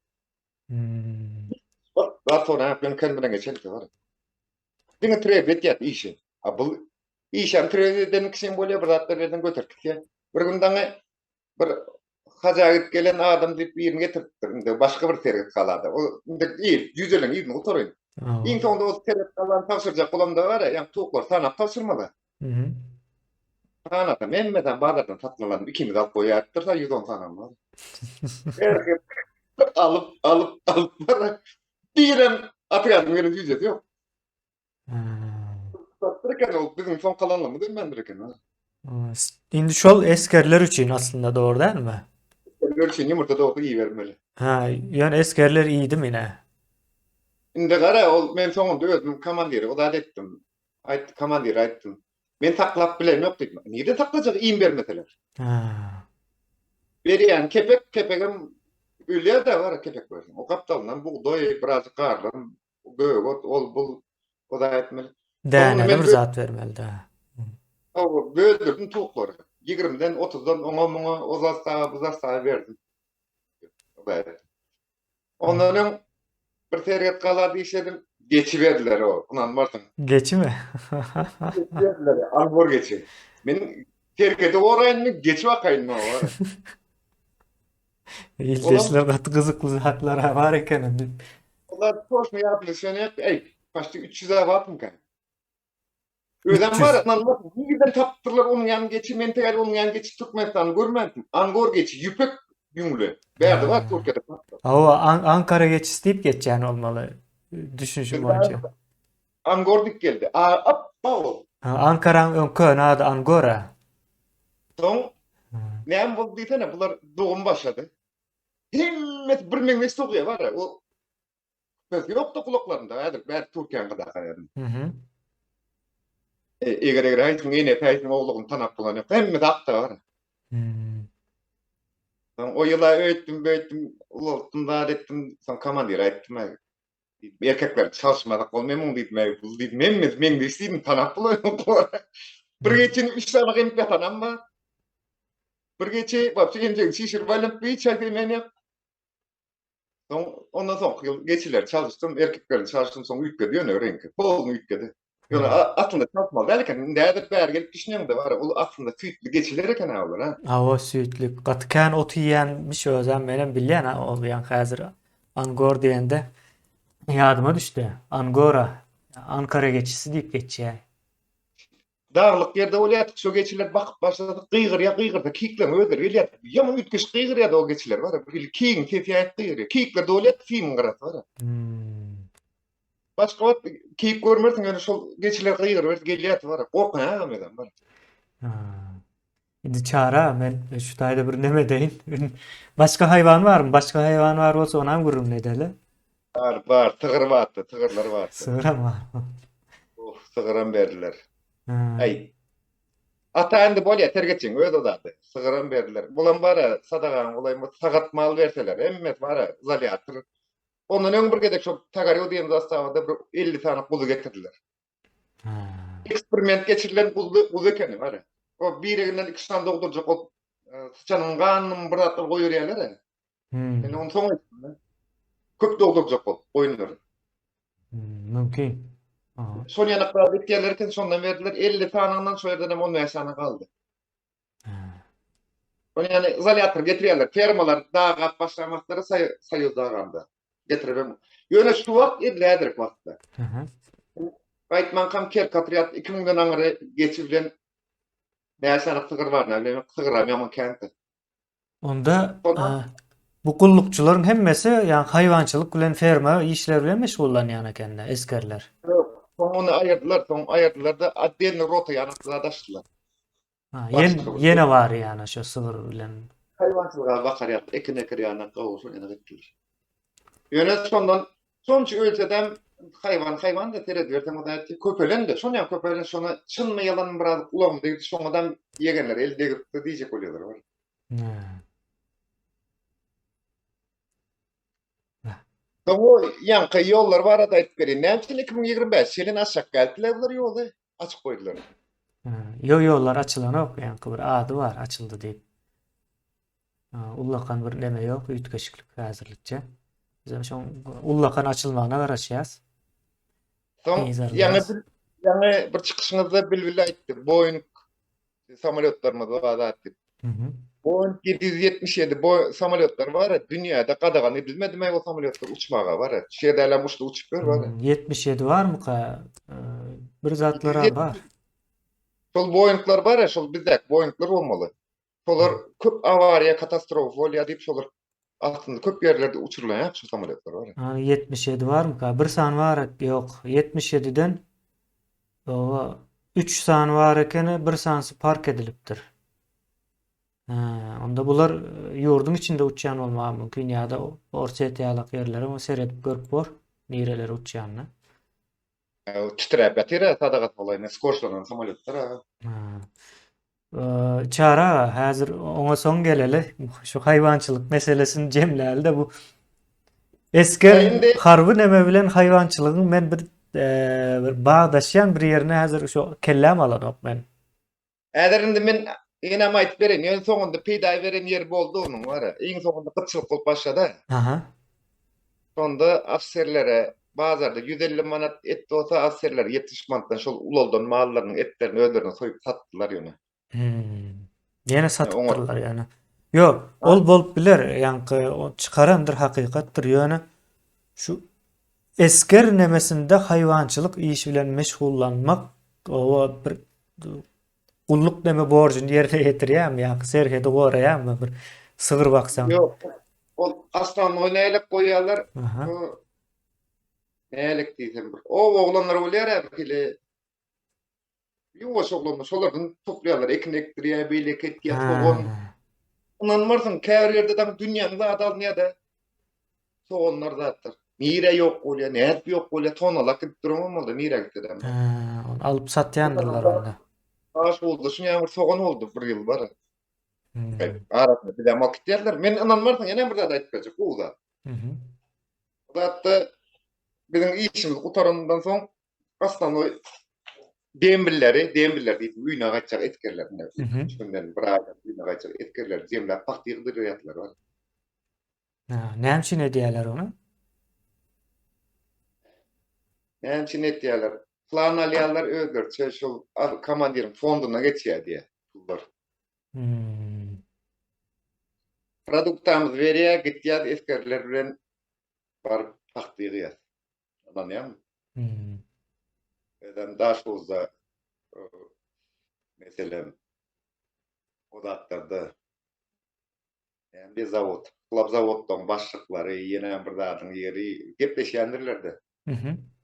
Hmm. Bak, zat sorap ýöne ken bilen geçeldi bar. Diňe treb etýär işi. A bu işem treb eden kişi bolýar, bir zatlar berden göterip gitýär. Bir gün daňy bir haja gidip gelen adam diýip birini getiripdir. Indi başga bir sergit galada. O indi il, ýüzeliň ýüzüni gutaraýyn. Iň soňunda o sergit galany tabşyrjak bolamda bar, ýa towuklar sanap tabşyrmaly. Mhm. Sanasam hemmesem bazardan satyn alan ikimiz alyp goýaýypdyr da 110 sanam bar. Her alyp alyp alyp bar. Birem otrýadyň gelen jüýjesi ýok. Satdyr eken ol biziň soň kalanlarymyz ölmändir eken. Indi şol esgerler üçin aslynda dogry dälmi? Esgerler üçin ýumurta dogry iýibermeli. Ha, ýöne esgerler iýdimi ine? Indi gara ol men soňunda özüm komandire o zat etdim. Aýtdy, komandire aýtdym. Men saklap bilemok diýdim. Nirede saklajak iým bermeseler? Ha. Berýän kepek, kepegem ölýär-de bar kepek berseň. O gapdalyndan bugdaý, birazjyk garylan gök ot, ol bul o zat etmeli. Däneli bir zat bermeli-dä. Hawa, böldürdim towuklary. Ýigrimiden, otuzdan oňa muňa, o zastawa, bu zastawa berdim. Ondan öň bir serhet galada işledim. Geçi berdiler o, ynanmarsyň. Geçimi? Geçi berdiler, albor geçi. Men serhedi goraýynmy, geçi bakaýynmy o. Ildeşler gaty gyzykly zatlar bar eken. Olar toşny ýadyna düşenok. Eý, paçti 300 abatmyka? Özem bar, ynanmarsyň, nirden tapypdyrlar onuň ýanyny geçi, men tegelip onuň ýanyny geçip Türkmenistany görmändim. Angor geçi, ýüpek ýüňli. Bärde bar Türkiýede. Hawa, Ankara geçisi diýip geçýän bolmaly, düşünişim boýunça. Angor diýip geldi. A, apba ol. Ankaraň öň köne ady Angora. Soň näme boldy diýsene, bular dogum başlady. Hemmesi birmeňzeş dogýar bar. O Söz ýokdy gulaklarynda häzir bäri Türkiýäň gyzaka ýerin. Mhm. E, eger eger haýsyň enesi haýsyň oglugyny tanap bolan ýok. Hemmesi akda bar. Hmm. Soň o ýyla öýtdüm, beýtdim, ulaltdym, zat etdim. Soň komandire aýtdym, äý, erkekler çalyşmasak bolmaý muň diýdim, äý, bul diýdim, hemmesi meňzeş diýdim, tanap bolan ýok. Bir geçen üç sany emip ýatanam bar. Bir geçi, wapşe emjegini çişirip aýlanyp, hiç haýsy emen ýok. Soň ondan soňky ýyl geçileri çalyşdym, erkeklerini çalyşdym, soň üýtgedi ýöne reňki. Polny üýtgedi. Ýöne aslynda çalyşmaly däl eken. Indi häzir bäri gelip düşüneňde bar, ol aslynda süýtli geçiler eken ha olar ha. Hawa süýtli. Gaty kän ot iýýänmiş özem menem bilýän ha ol ýaňky häzir angor diýende ýadyma düşdi. Angora, Ankara geçisi diýip geçýär. Daglyk ýerde bolýardyk, şo geçiler bakyp başladyk, gygyrýar, gygyrsa keýikleriň özleri gelýärdi. Ýaman üýtgeşik gygyrýardy o geçiler bar, bir hili keýigiň sesi ýaýyp gygyrýar. Keýikler dolýardy simiň gyrasy bar. Hmm. Başga wagt keýik görmersiň, ýöne şol geçiler gygyryberse gelýärdi bar. Gorkýan agam özem bar. Indi Çara, men şu taýda bir neme edeýin. Başga haýwan barmy? Başga haýwan bar bolsa onam gürrüňini edeli. Bar, bar, sygyr bardy, sygyrlar bardy. Sygyram bar. Oh, sygyram berdiler. Aý. Ata indi bolýa, tergetçiň öz o zady. Sygyram berdiler. Bulam bar-a, sadagaň bolaýyn, sagat mal berseler, hemmesi bar-a, izolýator. Ondan öň bir gezek şol Tagarýow diýen zastawada bir 50 sany guzy getirdiler. Eksperiment geçirilen guzy, guzy ekeni bar. O biriginden iki sany dogdurjak ol. Syçanyň ganyny bir zatlar goýberýärler-ä. Men ony soň aýtdym. Köp dogdurjak bolup goýunlary. Mümkin. Şol ýanak zat etýärler eken, şondan berdiler. 50 sanyndan şo ýerden hem 15 sany galdy. Ony ýani izolýator getirýärler. Fermalar dagap başlan wagtlary Soýuz daganda. Getirip. Ýöne şu wagt edil häzirki wagtda. Gaýtmankam Kerki otrýad 2000-den aňry geçi bilen Bäş sany sygyr bar, näme sygyram ýaman kändir. Onda bu gullukçylaryň hemmesi ýa haýwançylyk bilen ferma işleri bilen meşgullanýan ekende esgerler. Ýok, soň ony aýyrdylar, soň aýyrdylar-da otdelny rota ýaly zat açdylar. Ha, ýene bar ýa şu sygyr bilen. Haýwançylyga bakar ýaly, ekin eker ýaly gowusyny ýene etdiler. Ýöne şondan şonça ölsedem haýwan haýwan da serediberseň o zat köpelen-de, şonýa köpelen şona çynmy ýalanmy biraz ulagym degdi şoňadam ýegenler el degipdi diýjek bolýarlar bar. Soň o ýaňky ýollar barada aýdyp bereýin. Näme üçin 2025 çelen aşak geldiler bular ýoly açyp goýdular. Ýo ýollar açylanok ýaňky bir ady bar açyldy diýip. Ullakan bir neme ýok, üýtgeşiklik häzirlikçe. Bizem şoň ullakan açylmagyna garaşýas. Soň ýaňy ýaňy bir çykyşyňyzda Bilbil aýtdy, Boeing samolýotlarymyz bar zat diýip. Boeing 777 bo samolýotlar bar, dünýäde gadagan edilmedimi o samolýotlar uçmaga bar. Şu ýerde hälem uçdy uçup ýör bar. 77 barmyka? Bir zatlar bar. Şol Boeingler bar, şol bizdäki Boeingler bolmaly. Şolar köp awariýa, katastrofa bolýar diýip şolar aslynda köp ýerlerde uçurylýar şu samolýotlar bar. Ha, 77 barmyka? Bir sany bar, ýok. 77-den oba 3 sany bar ekeni, bir sanysy park edilipdir. Ha, onda bular e, ýurduň içinde uçýan bolmagy mümkin ýa-da Orsýet ýalak ýerlere seredip görüp bor, nirelere uçýanyny. Titräp ýatyr sadagasy bolaýyn, skorçlanan samolýotlar. Ha. Çary aga, häzir oňa soň geleli. Şu haýwançylyk meselesini jemläli-de bu esger harby neme bilen haýwançylygyň men bir bir bagdaşýan bir ýerine häzir şu kelläm alanok men. Häzir indi men ýenem aýdyp bereýin. Ýöne soňunda peýda beren ýeri boldy onuň bar. Iň soňunda gytçylyk bolup başlady. Aha. Şonda ofiserlere bazarda 150 manat et bolsa, ofiserler 70 manatdan şol ulaldan mallarynyň etlerini özlerine soýup satdylar ýöne. Hmm. Ýene satypdyrlar ýöne. Ýok, ol bolup biler, ýaňky çykarandyr hakykatdyr, ýöne şu esger nemesinde haýwançylyk işi bilen meşgullanmak oba bir gulluk neme borjuny ýerine ýetirýärmi ýa serhedi goraýarmy bir sygyr baksaň? Ýok. Ol aslanlygy nälik goýýarlar? Nälik diýsem bir. Oba oglanlar bolýar-a bir hili. Ýuwaş oglanlar şolardan toplaýarlar, ekin ekdirýär, beýleki etýär, sogan. Ynanmarsyň, käbir ýerde daň dünýäniň zady alynýar-da. Soganlar zatlar. Nirä ýok bolýar, nädip ýok bolýar, tonalak gidip duran bolmaly-da, nirä gitse-de. Hä, ony alyp satýandyrlar onda. Daş boldy, şuň ýaly bir sogan boldy bir ýyl bar. Arasynda bizem alyp gitýärler. Men ynanmarsyň, ýene bir zat aýdyp berjek, gowy zat. Bu zatda biziň işimiz gutarandan soň osnownoý dembilleri, dembiller diýip öýüne gaýtjak esgerler, üç günden bir aýdan öýüne gaýtjak esgerleri jemläp pagta ýygdyrýardylar bar. Näme üçin edýärler ony? Näme üçin edýärler? Plan alýarlar özleriçe şol komandiriň fonduna geçýär diýýär pullar. Hmm. Produktamyzy berýär, gitýär esgerler bilen baryp pagta ýygýar. Ynanýaňmy? Hmm. Özem Daşoguzda meselem o zatlarda Näme bir zawod, hlabzawodlaryň başlyklary, ýene bir zadyň ýeri gepleşýändirler-de.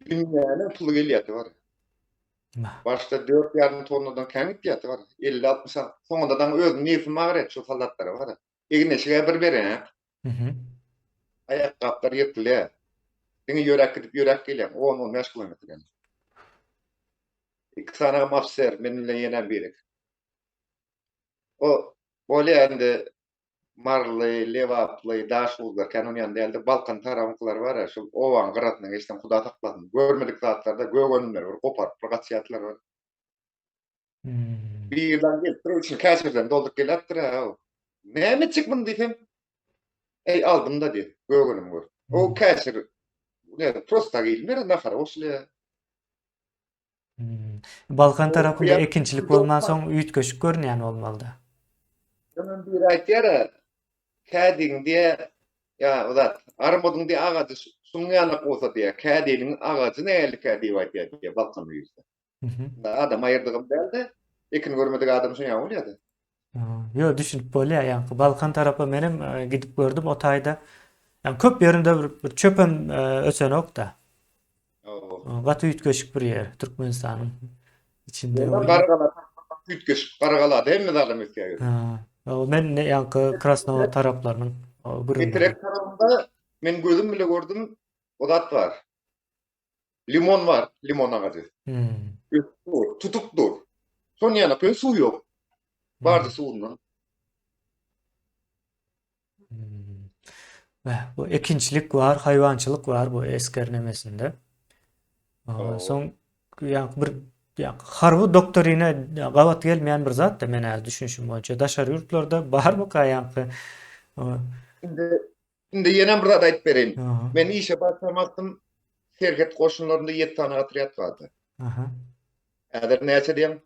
Dünýäniň puly gelýärdi bar. Başda 4,5 tonnadan kän gitýärdi bar. 50-60 soňunda daň özüniň nebsim agyrýar şu soldatlara bar. Egin-eşige bir bereňok. Aýakgaplar ýyrtylýar. Diňe ýöräp gidip ýöräp gelýäň 10-15 kilometr ýaly. Iki sanagam ofiser, men bilen ýenem biri. O bolýar indi Maryly, Lebaply, Daşoguzlar kän onýan däldi. Balkan tarabyňkylar bar-a, şol obaň gyrasyndan geçseň Huda saklasyn, görmedik zatlar-da gök önümleri bir goparyp bir gaçýardylar bar. Hmm. Bir ýylan gelipdir, içini käşirden dolduryp gelýärdir-ä. Näme etjek muny diýsem, Eý, aldym-da diýýär, gögenim gör. O käşir, ne, prosta geýilmer, nahara goşulýar. Hmm. Balkan tarapynda ekinçilik bolmansoň üýtgeşik görünýän bolmalyda. Öňem biri aýtýar-a, kädigiň diýýär, ýa o zat, armydyň diýýär agajy şunuň ýalak bolsa diýýär, kädiniň agajy nähilikä diýip aýtýar diýýär Balkanda ýürse. Adam aýyrdygym däl-de, ekin görmedik adam şoňa bolýar-da. Ýok, düşünip bolýar, ýaňky Balkan tarapa menem gidip gördüm o taýda. Ýa köp ýerinde bir, bir çöpem ösenok-da. Gaty üýtgeşik bir ýer Türkmenistanyň içinde. Garagala üýtgeşik, Garagalada hemme zadam ösýär. Ha, men ýaňky Krasnowod taraplarynyň gürrüňleri. Etrek tarapynda men gözüm bile gördüm, o zat bar. Limon bar, limon agajy. Hmm. Ösüp dur, tutup dur. Şonuň ýaly köý suw ýok. Bardy suwundan. Hmm. Beh, bu ekinçilik bar, haýwançylyk bar bu esger nemesinde. Soň ýa bir ýa harby doktrina gabat gelmeýän bir zat da men häzir düşünişim boýunça daşary ýurtlarda barmyka ýaňky Indi Indi ýenem bir zat aýdyp bereýin. Men işe başlamasym serhet goşunlarynda 7 sany otrýad bardy. Aha. Häzir näçe diýeň?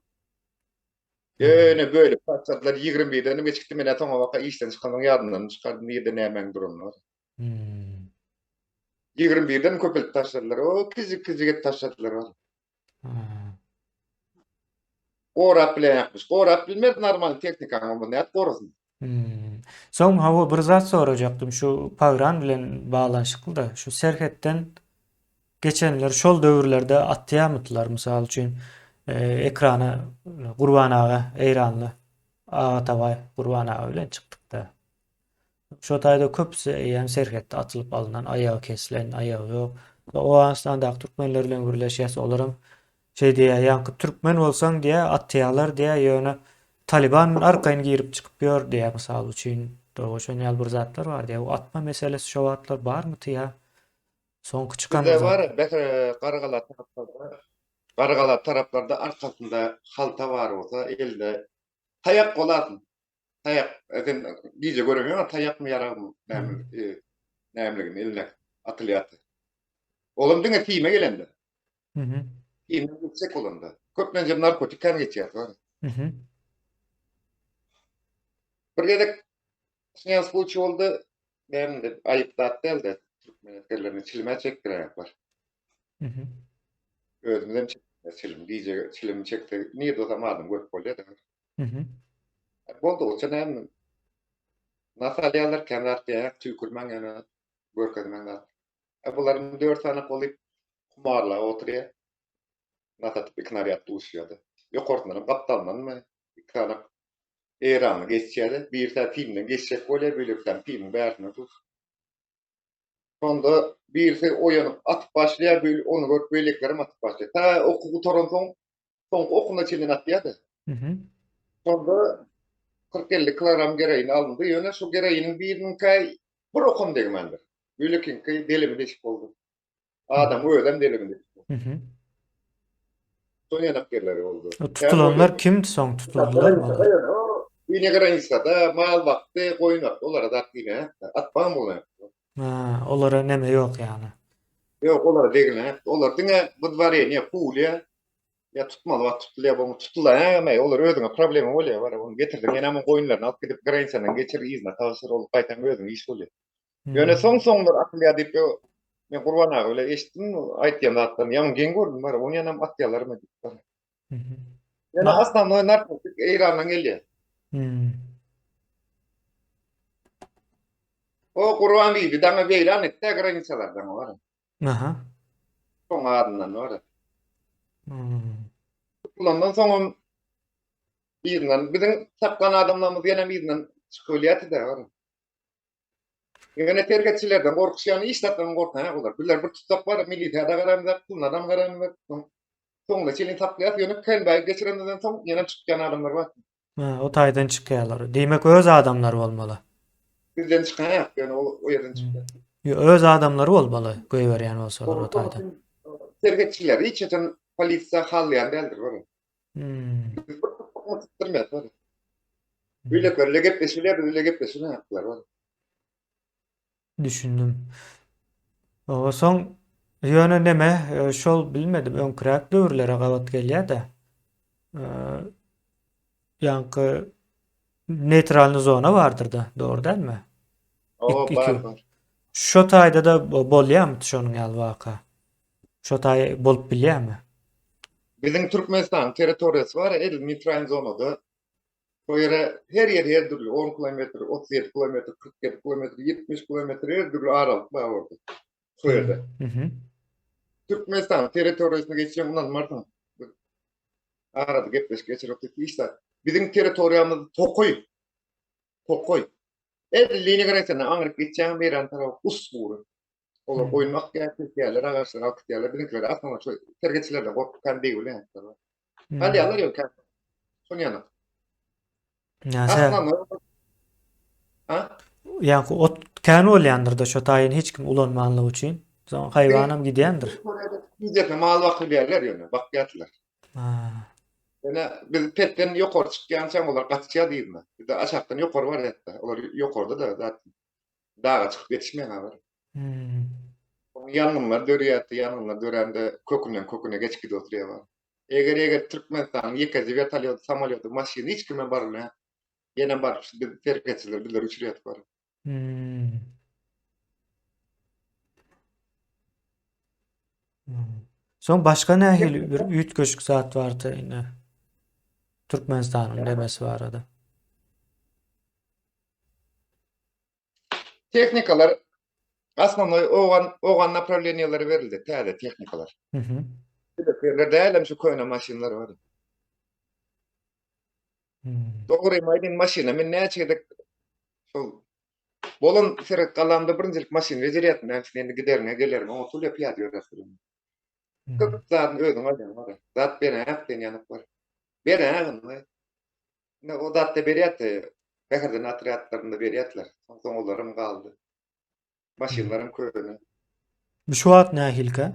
Ýöne bölüp başladylar 21-den geçipdi men soňa baka işden çykansoň ýadymdan çykardym nirde nämäň duranyny. Hmm. 21-den köpeltip taşladylar. O kiçijik kiçijik edip taşladylar. Hmm. Gorap bilenokmyş. Gorap bilmez normal tehnikaň bolmasa nädip gorasyn? Hmm. Soň hawa bir zat sorajakdym şu pagran bilen baglanyşykly-da şu serhetden geçenler şol döwürlerde atýamydylar mysal üçin e, ekrana Gurban aga Eýranly Agatabaý Gurban aga bilen çykdykda Şo taýda köpüsi eýýäm serhetde atylyp alnan, aýagy kesilen, aýagy ýok. Owganystandaky türkmenler bilen gürleşýäs, olaram şeý diýýär, ýaňky türkmen bolsaň diýýär, atýarlar diýýär, ýöne Talyban arkaýyn girip çykyp ýör diýýär, mysal üçin. Dogry, şon ýaly bir zatlar bar diýýär. Bu atma meselesi şo wagtlar barmydy ýa? Soňky çykan Bizde bar, Bäh, Garagala taraplarda, Garagala taraplarda arkasynda halta bar bolsa, elinde taýak bolasyn. Taýak, e, sen gije göreňok, taýakmy ýaragmy, näme, e, nämeligini eline atylýardy. Olam diňe sime gelende. Mhm. Sime geçjek bolanda. Köplenç hem narkotik kan geçýär. Mhm. Bir gezek şeýle случай boldy. Näme diýip, aýyp zat däldi. Türkmen esgerlerini çilime çekdirenoklar. Mhm. Özümiz hem çekdik çilim. Gije çilim çeksek, nirde bolsam adam görüp bolýar. Mhm. Boldugyça näme nas alýarlar, kän zat diýýär, tüýkürmäň ýöne görkezmäň zat. E bularyň 4 sany goly humarlap oturýar. Nas atyp iki narýad duşýardy. Ýokarsyndan gapdalyndanmy iki sany Eýranly geçýär. Birisi simden geçjek bolýar, beýlekisi simiň bärsine dur. Şonda birisi oýanyp atyp başlaýar, beýle ony görüp beýlekilerem atyp başlaýar. Ta oky gutaransoň soňky okuna çenli atýardy. Mhm. Şonda 40-50 kilogram geroin alyndy. Ýöne şu geroiniň biriniňkä bir okam degmändir. Beýlekiňki delimi deşik boldy. Adam özem delimi deşik boldy. Mhm. Şol ýanak ýerleri boldy. Tutulanlar kimdi soň tutuldylarmy olar? Ine granisada mal bakdy, goýun bakdy. Olara zat diýme. Atman bolýar. Ha, olara neme ýok ýagny. Ýok, olara degilýär. Olar diňe wydwareniýe, pulýa ýa tutmaly wagt tutulýar, bu tutulaýar, olar özüňe problema bolýar, bar, ony getirdiň, ýene muň goýunlaryny alyp gidip granisadan geçir, yzyna tabşyr, ol gaýtam özüňe iş bolýar. Ýöne soň-soňlar atylýar diýip, men Gurban aga bilen eşitdim, aýtýan zatlaryny, ýaňy geň gördüm, bar, ony ýanam atýarlarmy diýip. Bar. Ýöne osnownoý narkotik Eýrandan gelýär. O Gurban bibi daňa weýran etdi granisalar daňa bar. Aha. Soň adyndan bar. Hmm. Tutulandan soňam yzyndan biziň saklan adamlarymyz ýene yzyndan çykyp bilýärdi-de bar. Ýöne serhetçilerden gorkuşýan hiç zatdan gorkanok olar. Bizler bir tutsak bar, milisiýada garamyzak, pulunadam garamyzak. Soňuna çenli saklaýas, ýöne KNB geçirenimizden soň ýene çykýan adamlar bar. Ha, o taýdan çykýarlar. Diýmek öz adamlary bolmaly. Bizden çykan ýok, ýöne o, o ýerden çykýar. Ýo, öz adamlary bolmaly, goýberýän bolsalar o taýdan. Serhetçiler hiç haçan polisiýa hallaýan däldir, görüň. Hmm. Biz bir tutdurmaýas, görüň. Beýlekiler bile gepleşilýär, biz bile gepleşilmeýärler. Düşündim. Oba soň ýöne neme e, şol bilmedim öňküräk döwürlere gabat gelýär-de. E, ýaňky neýtralny zona bardyr-da, dogry dälmi? Oba bar bar. Şo taýda-da bolýarmy şonuň ýaly waka? Şo taý bolup bilýärmi? Biziň Türkmenistanyň territoriýasy bar, edil neýtralny zonada Şo ýere her ýer her dürli, on kilometr, 37 kilometr, 47 kilometr, 70 kilometr her dürli aralyk bar orada. Şo ýerde. Türkmenistanyň territoriýasyna geçseň ynanmarsyň. Arada gepleşik geçirip hiç zat. Biziň territoriýamyz tokaý. Tokaý. Edil liniýa granisyndan aňryk geçýäň Eýran tarapa us gury. Olar goýun bakýar, kesýärler, agaçlary alyp gidýärler. Biziňkiler aslynda şu sergetçilerden gorkup kän degip bilenoklar. Alýarlar ýöne kän. Şony ýanak. Aslynda Ha? Ýa ot kän bolýandyr-da şo taýyn hiç kim ulanmanlygy üçin. Soň haýwanam gidýändir. Bizde mal bakyp bilýärler ýöne, bakýardylar. Ha. Ýöne biz pesden ýokary çykýançaň olar gaçýar diýme. Biz aşakdan ýokary barýarys. Olar ýokarda-da zat. Daga çykyp ýetişmeýän habar. Hmm. Oň ýangynlar dörýärdi, ýangynlar dörände kökünden köküne geçip gidip oturýar bar. Eger eger Türkmenistanyň ýekeje wertolýoty, samolýoty, maşyny hiç kime barylmaýar. Ýene baryp şu biz serhetçiler bizleri uçurýardy bar. Hmm. Hmm. Soň başga nähili bir üýtgeşik zat bardy indi Türkmenistanyň demesi barada? Tehnikalar osnovnoý ogan ogan naprawleniýalara berildi täze tehnikalar. Mhm. Ýerler dälem şu köne maşynlar bar. Hmm. Dogrymy aýdayyn maşyna men näçe gezek şol bolan seret galamda birinjilik maşyn bejerýärdim. Men indi gideriňe geleriňe otur ýa pyýada ýöräp. Hmm. Köp zadyny özüň alýaň bar. Zat beräk diýen ýanak bar. Beräk indi. Ine o zatda berýärdi. Bäherden otrýadlarynda berýärdiler. Soň soň olaram galdy. Maşynlaram köne. Bu şu wagt nähilikä?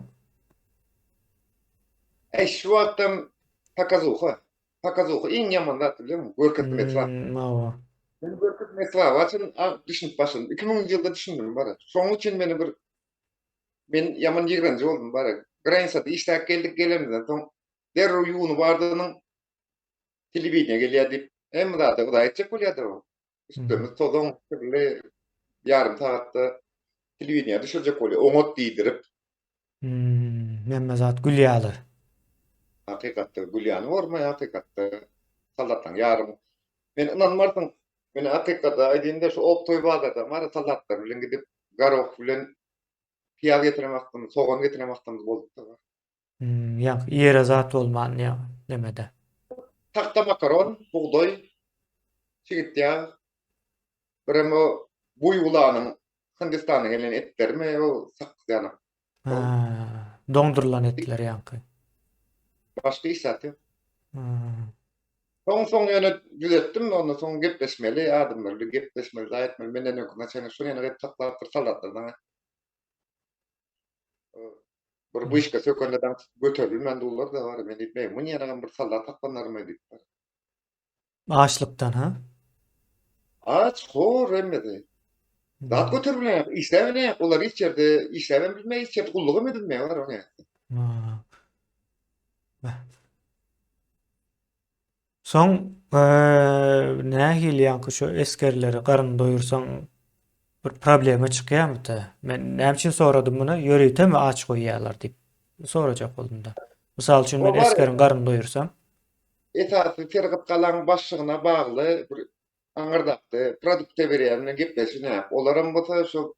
Äý şu wagtam pokazuha. Pokazuha iň ýaman zat bilýäňmi? Görkezme esbap. Hmm, hawa. Men görkezme esbaba haçan düşünip başladym. 2000-nji ýylda düşündim bara. Şonuň üçin meni bir men ýaman ýigrenji boldum bara. Granisada işläp geldik gelenimizden soň derrew ýuwnup ardynyň telewideniýe gelýär diýip, hemme zada yza etjek bolýardy o. Üstlerimiz tozan, kirli, ýarym sagatda telewideniýä düşürjek bolýar, oňat diýdirip. Hmm, hemme zat gül ýaly. Hakykatda gül ýaly bormaý, hakykatda soldatlaryň ýarymy. Men ynanmarsyň, men hakykata aýdýyn-da, şu optoý bazarda mara soldatlar bilen gidip, goroh bilen pyýaz getiren wagtymyz, sogan getiren wagtymyz bolupdyr. Hmm, ýa ýere zat bolman ýa nemede. Tagta makaron, bugdaý, çigit ýag, birem o buýgulanyň Hindistandan gelen etlerimi o sakgyz ýaly. Ha, doňdurylan etler ýaňky. Başga hiç zat ýok. Hmm. Soň soň ýöne düzetdim, ondan soň gepleşmeli adamlar bilen gepleşmeli, zat etmeli. Menden öňki naçalnik şony ýene gelip saklapdyr soldatlardan. Bir wyşka sökende daň göterilmän durlar da bar. Men diýip, men ýene bir soldat saklanarmy diýip. Açlykdan ha? Aç, hor hemmesi. Zat göterip bilen, işläp bilen, olar hiç ýerde işläp bilmeýär, hiç ýerde gulluk hem edilmeýär bar ony. Soň nähili ýaňky şu esgerleri garyn doýursaň bir problema çykýarmyka? Men näme üçin soradym muny? Ýöritemi aç goýýarlar diýip sorajak boldum-da. Mysal üçin men esgeriň garnyny doýursam. Esasy sergyt galaň başlygyna bagly bir aňyrdakda produkta berýän bilen gepleşin-ä. Olaram bolsa şo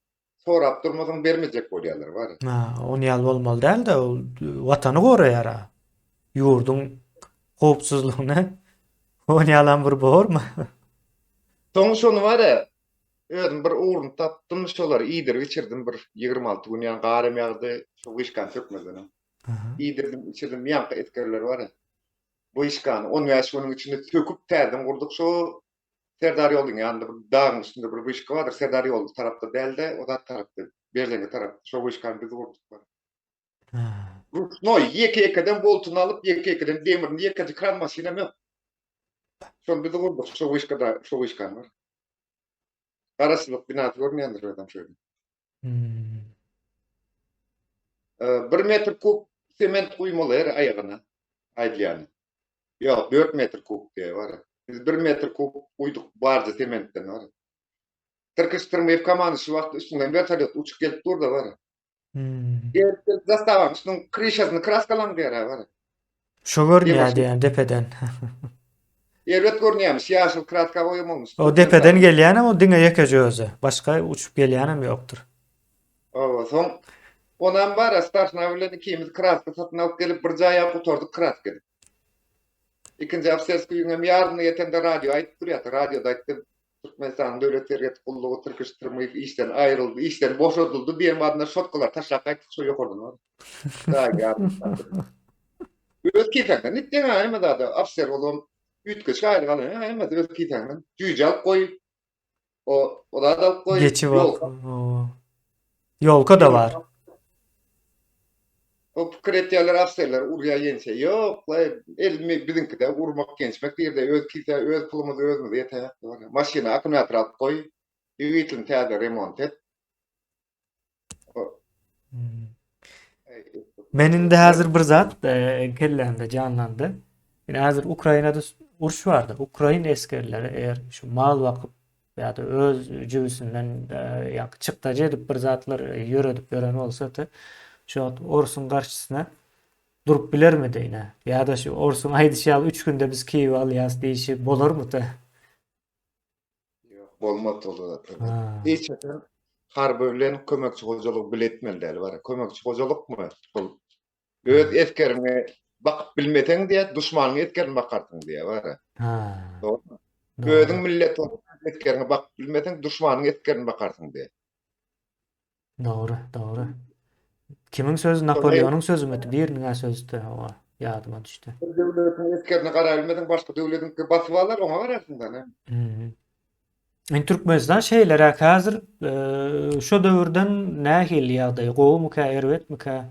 sorap durmasaň bermejek bolýarlar bar. Ha, ony ýaly bolmaly däl-de, ol watany goraýar-a. Ýurduň howpsuzlygyny ony ýalam bir bormy? Soň şony bar-a, özüm bir ugruny tapdym, şolary iýdirip içirdim bir 26 gün ýaňy gar hem ýagdy, şo wyşkany sökmezden öň. Iýdirdim, içirdim, ýaňky esgerler bar-a, wyşkany 15 günüň içinde söküp täzeden gurduk şo Serdar ýoluň ýanynda bir dagyň üstünde bir wyşka bardyr. Serdar ýoly tarapda däl-de, o zat tarapda, Berzeňňi tarapda. Şo wyşkany biz gurduk. Ruşnoý, ýeke-ýekeden boltuny alyp, ýeke-ýekeden demirini, ýekeje kran maşynam ýok. Şol bizi gurduk, şo wyşkada, şo wyşkany bar. Garaşsyzlyk binasy görünýändir özem şöyle. Hmm. Bir metr kub sement guýmaly her aýagyna aýdylýany. Ýok, 4 metr kub diýýär bar. Biz 1 metr kub guýduk barja sementden bar. Tirkiş Tyrmyýew komanda şu wagt üstüňden wertolýot uçup gelip dur-da bar. Hmm. Gelip gelip zastawanyň üstüniň kryşasyny kraskalaň diýýär bar. Şo görünýär diýýän depeden. Erbet görünýärmiş, ýaşyl kraska boýamalymyş. O depeden gelýänem o diňe ýekeje özi. Başga uçup gelýänem ýokdur. Oba, soň onam bar, starşina bilen ikimiz kraska satyn alyp gelip bir jaýa gutardyk kraska edip. Ikinji ofiserskiý öýüňem ýaryna ýetende radio aýdyp durýardy. Radioda aýtdy, Türkmenistanyň Döwlet serhet gullugy Tirkiş Tyrmyýew işden aýryldy, işden boşadyldy diýen badyna şotkalary taşlap gaýtdyk şo ýokardan bar. Jaý ýaryna. Öz kisäňden itdiň ha hemme zada ofiser bolubam üýtgeşik aýlyk alan ha hemmesi öz kisäňden. Jüýje alyp goý. O o zat alyp goý. Geçi bak. Ýolka-da bar. O pikir etýärler ofiserler urýa ýençe. Ýok, laý elmi biziňkide urmak ýençmek diýerde öz kise öz pulumyz özümize ýetäýek. Maşyna akkumulýator alyp goý. Dwigatelini täze remont et. Men indi häzir bir zat e, kellämde janlandy. Indi häzir Ukrainada uruş bardy. Ukrain esgerleri eger şu mal bakyp ýa-da öz jübüsinden e, ýa çykdajy edip bir zatlar e, ýöredip ýören bolsady, şu wagt orsuň garşysyna durup bilermidi ine? Ýa-da şu orsuň aýdyşy ýaly 3 günde biz Kiýewi alýas diýişi bolarmydy? Ýok, bolmaz ol zatlar. Hiç haçan harby bilen kömekçi hojalygy bile etmeli däl bar. Kömekçi hojalykmy? Şol öz esgeriňi bakyp bilmeseň diýä, duşmanyň esgerini bakarsyň diýä bar. Ha. Dogrumy? Özüň millet bolup esgeriňi bakyp bilmeseň, duşmanyň esgerini bakarsyň diýä. Dogry, dogry. Kimiň sözi Napoleonyň sözümidi? Biriniň-ä sözüdi, hawa, ýadyma düşdi. Bir döwletiň esgerine garabilmeseň, başga döwletiňki basyp alar, oňa gararsyň da, ne? Indi Türkmenistan şeýleräk häzir, şo döwürden nähili ýagdaý, gowumyka, erbetmikä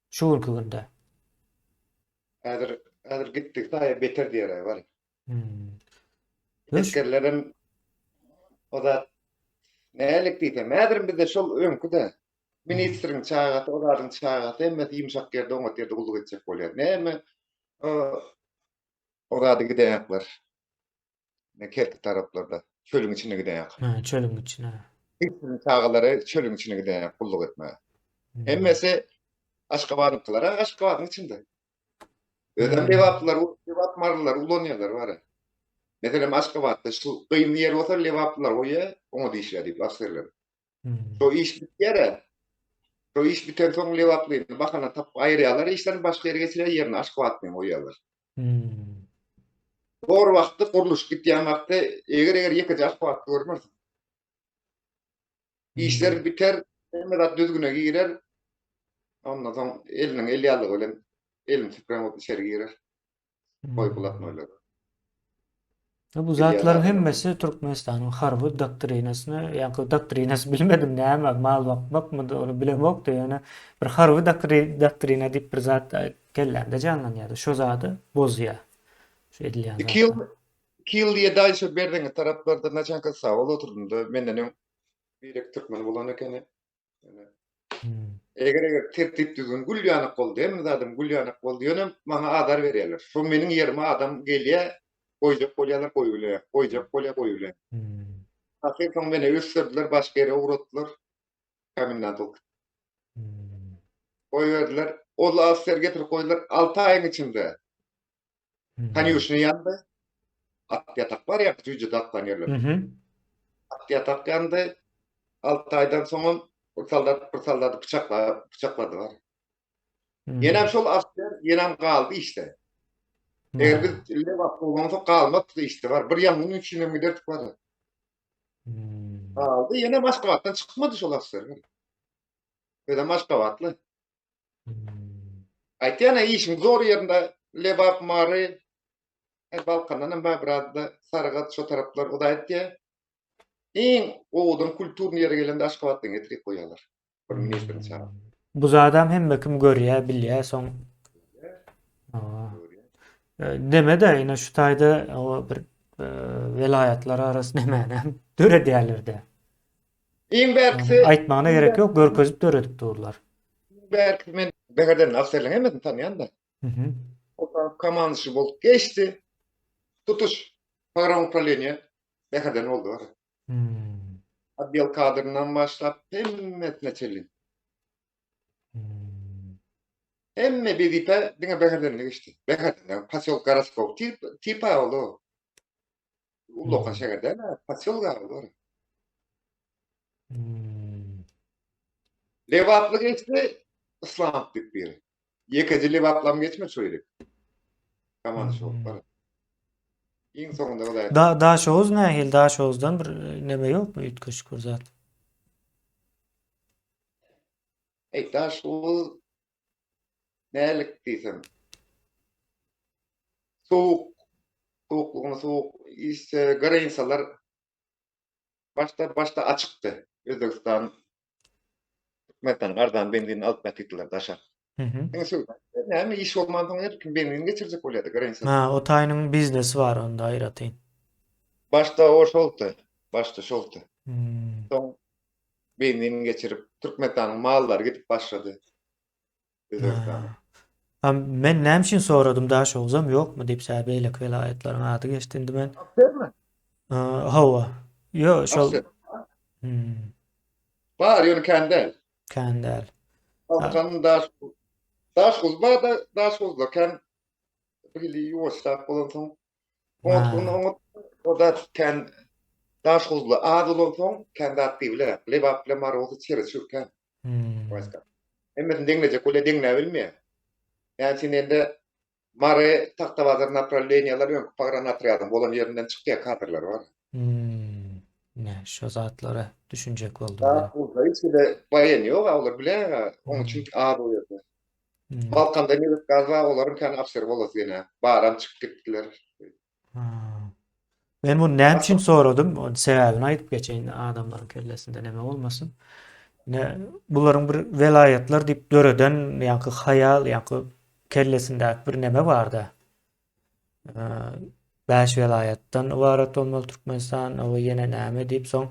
şu günki günde? Häzir, häzir gitdigi saýy beter diýer-ä, bar. Esgerlerem o zat nälik diýsem, häzirem bizde şol öňkü-de. Ministriň çagasy, o zadyň çagasy hemmesi ýumşak ýerde, oňat ýerde gulluk etjek bolýar. Näme o zady gidenoklar. Ne kerki taraplarda, çölüň içine gidenok. Ha, çölüň içine. Ministriň çagalary çölüň içine gidenok gulluk etmäge. Hemmesi Aşgabadyňkylar-a Aşgabadyň içinde. Özem lebaplylar, lebap marylylar ulanýarlar bara. Meselem Aşgabatda şu gyn ýer bolsa lebaplylar goýýar, oňa diýişýär diýip ofiserler. Şo iş bitýär-ä. Şo iş bitensoň lebaplyny bahana tapyp aýyrýarlar işden başga ýere geçirýär, ýerine aşgabatlyny goýýarlar. Zor wagtda gurluşyk gitýän wagtda eger-eger ýekeje aşgabatly görmersiň. Işler biter, hemme zat düzgüne girer. Ondan soň eliniň el ýalygy bilen elini süpüren bolup içeri girer. Goý bulatmaýlar. Bu zatlaryň hemmesi Türkmenistanyň harby doktrinasyna, ýa-da doktrinasy bilmedim näme, mal bakmakmy ony bilemokdy, ýöne bir harby doktrina diýip bir zat kellämde janlanýardy. Şo zady bozýar. Şu edilýän 2 ýyl 2 ýyl 7 aý şo Berzeňňi taraplarda naçanka sag bolup oturdym-da, menden öň bir-iki türkmen bolan ekeni. Eger-eger tertip-düzgün gül ýanak boldy, hemme zadam gül ýanak boldy, ýöne maňa azar berýärler. Şo meniň ýerime adam gelýär, goýjak bolýarlar, goýubilýär, goýjak bolýar, goýubilýär. Ahyr soň meni ösdürdiler, başga ýere ugratdylar. Komendant bolup. Goýberdiler. Ol ofiser getirip goýdular. 6 aýyň içinde Konýuşny ýandy. At ýatak bar ýa jüýje daklan ýerler. At ýatak ýandy. 6 aýdan soňam bir soldat bir soldady pyçakla pyçaklady bar. Ýenem şol asker ýenem galdy işde. Eger biz Lebapda bolansoň galmazdy işde bar. Bir ýangyn üçin hem giderdik bar. Galdy. Ýenem Aşgabatdan çykmady şol asker. Özem Aşgabatly. Aýtýan-a işiň zor ýerinde Lebap, Mary, e, Balkandan hem bar biraz-da Sarygat şo taraplar o da aýtýar. Iň owadan kulturny ýere gelende Aşgabatdan getirip goýýarlar. Bir ministriň çagasy. Bu zadam hemme kim görýär, bilýär, soň. Neme-de ine şu taýda o bir welaýatlar arasy nemänem döredýärler-de. Iň bärkisi Aýtmagyna gerek ýok, görkezip döredip durlar. Iň bärkisi men Bäherden ofserleriň hemmesini tanýan-da. Mhm. O komandşy bolup geçdi. Tutuş pogranuprawleniýe Bäherden boldy bar. Hmm. Otdel kadryndan başlap hemmesine çenli. Hmm. Hemme wezipe diňe Bäherdende geçdi. Bäherdende posýolk goroskop tip tipa oldy o. Ullakan Hmm. şäher däl, posýolk ol. Hmm. Lebaply geçdi, Islamow diýip biri. Ýekeje Lebaplam geçmedi şo ýere. Komanda şo Hmm. bar. Iň soňunda o Da Daşoguz nähili? Daşoguzdan bir neme ýokmy üýtgeşik bir zat? Eý, Daşoguz nälik diýsem. Sowuk, sowuklygyna sowuk, işte grainsalar başda başda açykdy. Özbegistan Türkmenistanyň arzan benzinini alyp äkitdiler daşa. Mhm. Diňe söwda. Näme iş bolmansoň her kim benzin geçirjek bolýardy grainsa. Ha, o taýynyň biznesi bar onda aýratyn. Başda o şoldy. Başda şoldy. Hmm. Soň benzin geçirip Türkmenistanyň mallary gidip başlady. Özbegistana. Ha. Men näme üçin soradym Daşoguzam ýokmy diýip, sä beýleki welaýatlaryň ady geçdi indi men. Afermi? Hawa. Ýo, şol. Hmm. Bar, ýöne kän däl. Kän däl. Balkan Daş Daşoguz bar da Daşoguzda kän bir hili ýuwaşrak bolansoň oňat oňat o da kän Daşoguzly az bolansoň kän zat diýip Lebap bilen Mary bolsa çere-çür kän. Hmm. Hemmesini deňlejek bolýar, deňläp bilmeýär. Näme üçin diýende Mary Tagtabazar naprawleniýalar öňki pogranotrýadyň bolan ýerinden çykýar kadrlar bar. Hmm. Ne, şo zatlara düşünjek boldum. Daşoguzda hiç hili baýan ýok, olar bilýär, onuň üçin az o ýerde. Hmm. Balkanda nebit gaz bar, olaryň kän ofiseri bolasy gelýär. Baram çykyp gitdiler. Men muny näme üçin soradym? Ony sebäbini aýdyp geçeýin, adamlaryň kellesinde neme bolmasyn. Ne bularyň bir welaýatlar diýip döreden ýaňky haýal, ýaňky kellesindäki bir neme barda. Bäş welaýatdan ybarat bolmaly Türkmenistan, o ýene näme diýip soň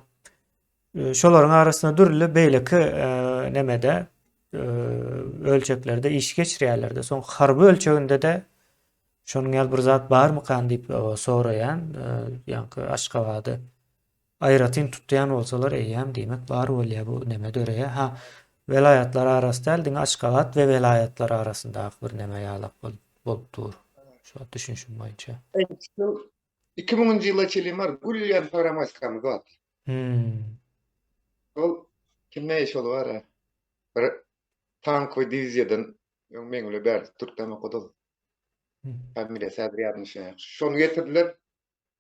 şolaryň arasynda dürli beýleki nemede ölçeklerde iş geçirýärler-de. Soň harby ölçeginde-de Şonuň ýaly bir zat barmykan diýip soraýan, ýaňky Aşgabady aýratyn tutýan bolsalar eýýäm diýmek bar bolýar bu neme döreýär. Ha, welaýatlar arasy däl, diňe Aşgabat we welaýatlar arasyndaky bir neme ýalak bolup dur. Şu düşünişim boýunça. 2000-nji ýyla çenli bar, gülýän programmaskamyz bardy. Hmm. Ol kim ne şol bar. Bir tankowy diwiziýadan öň meň bilen bärde türkden okady. Familiýasy häzir ýadyma düşenok. Şony getirdiler.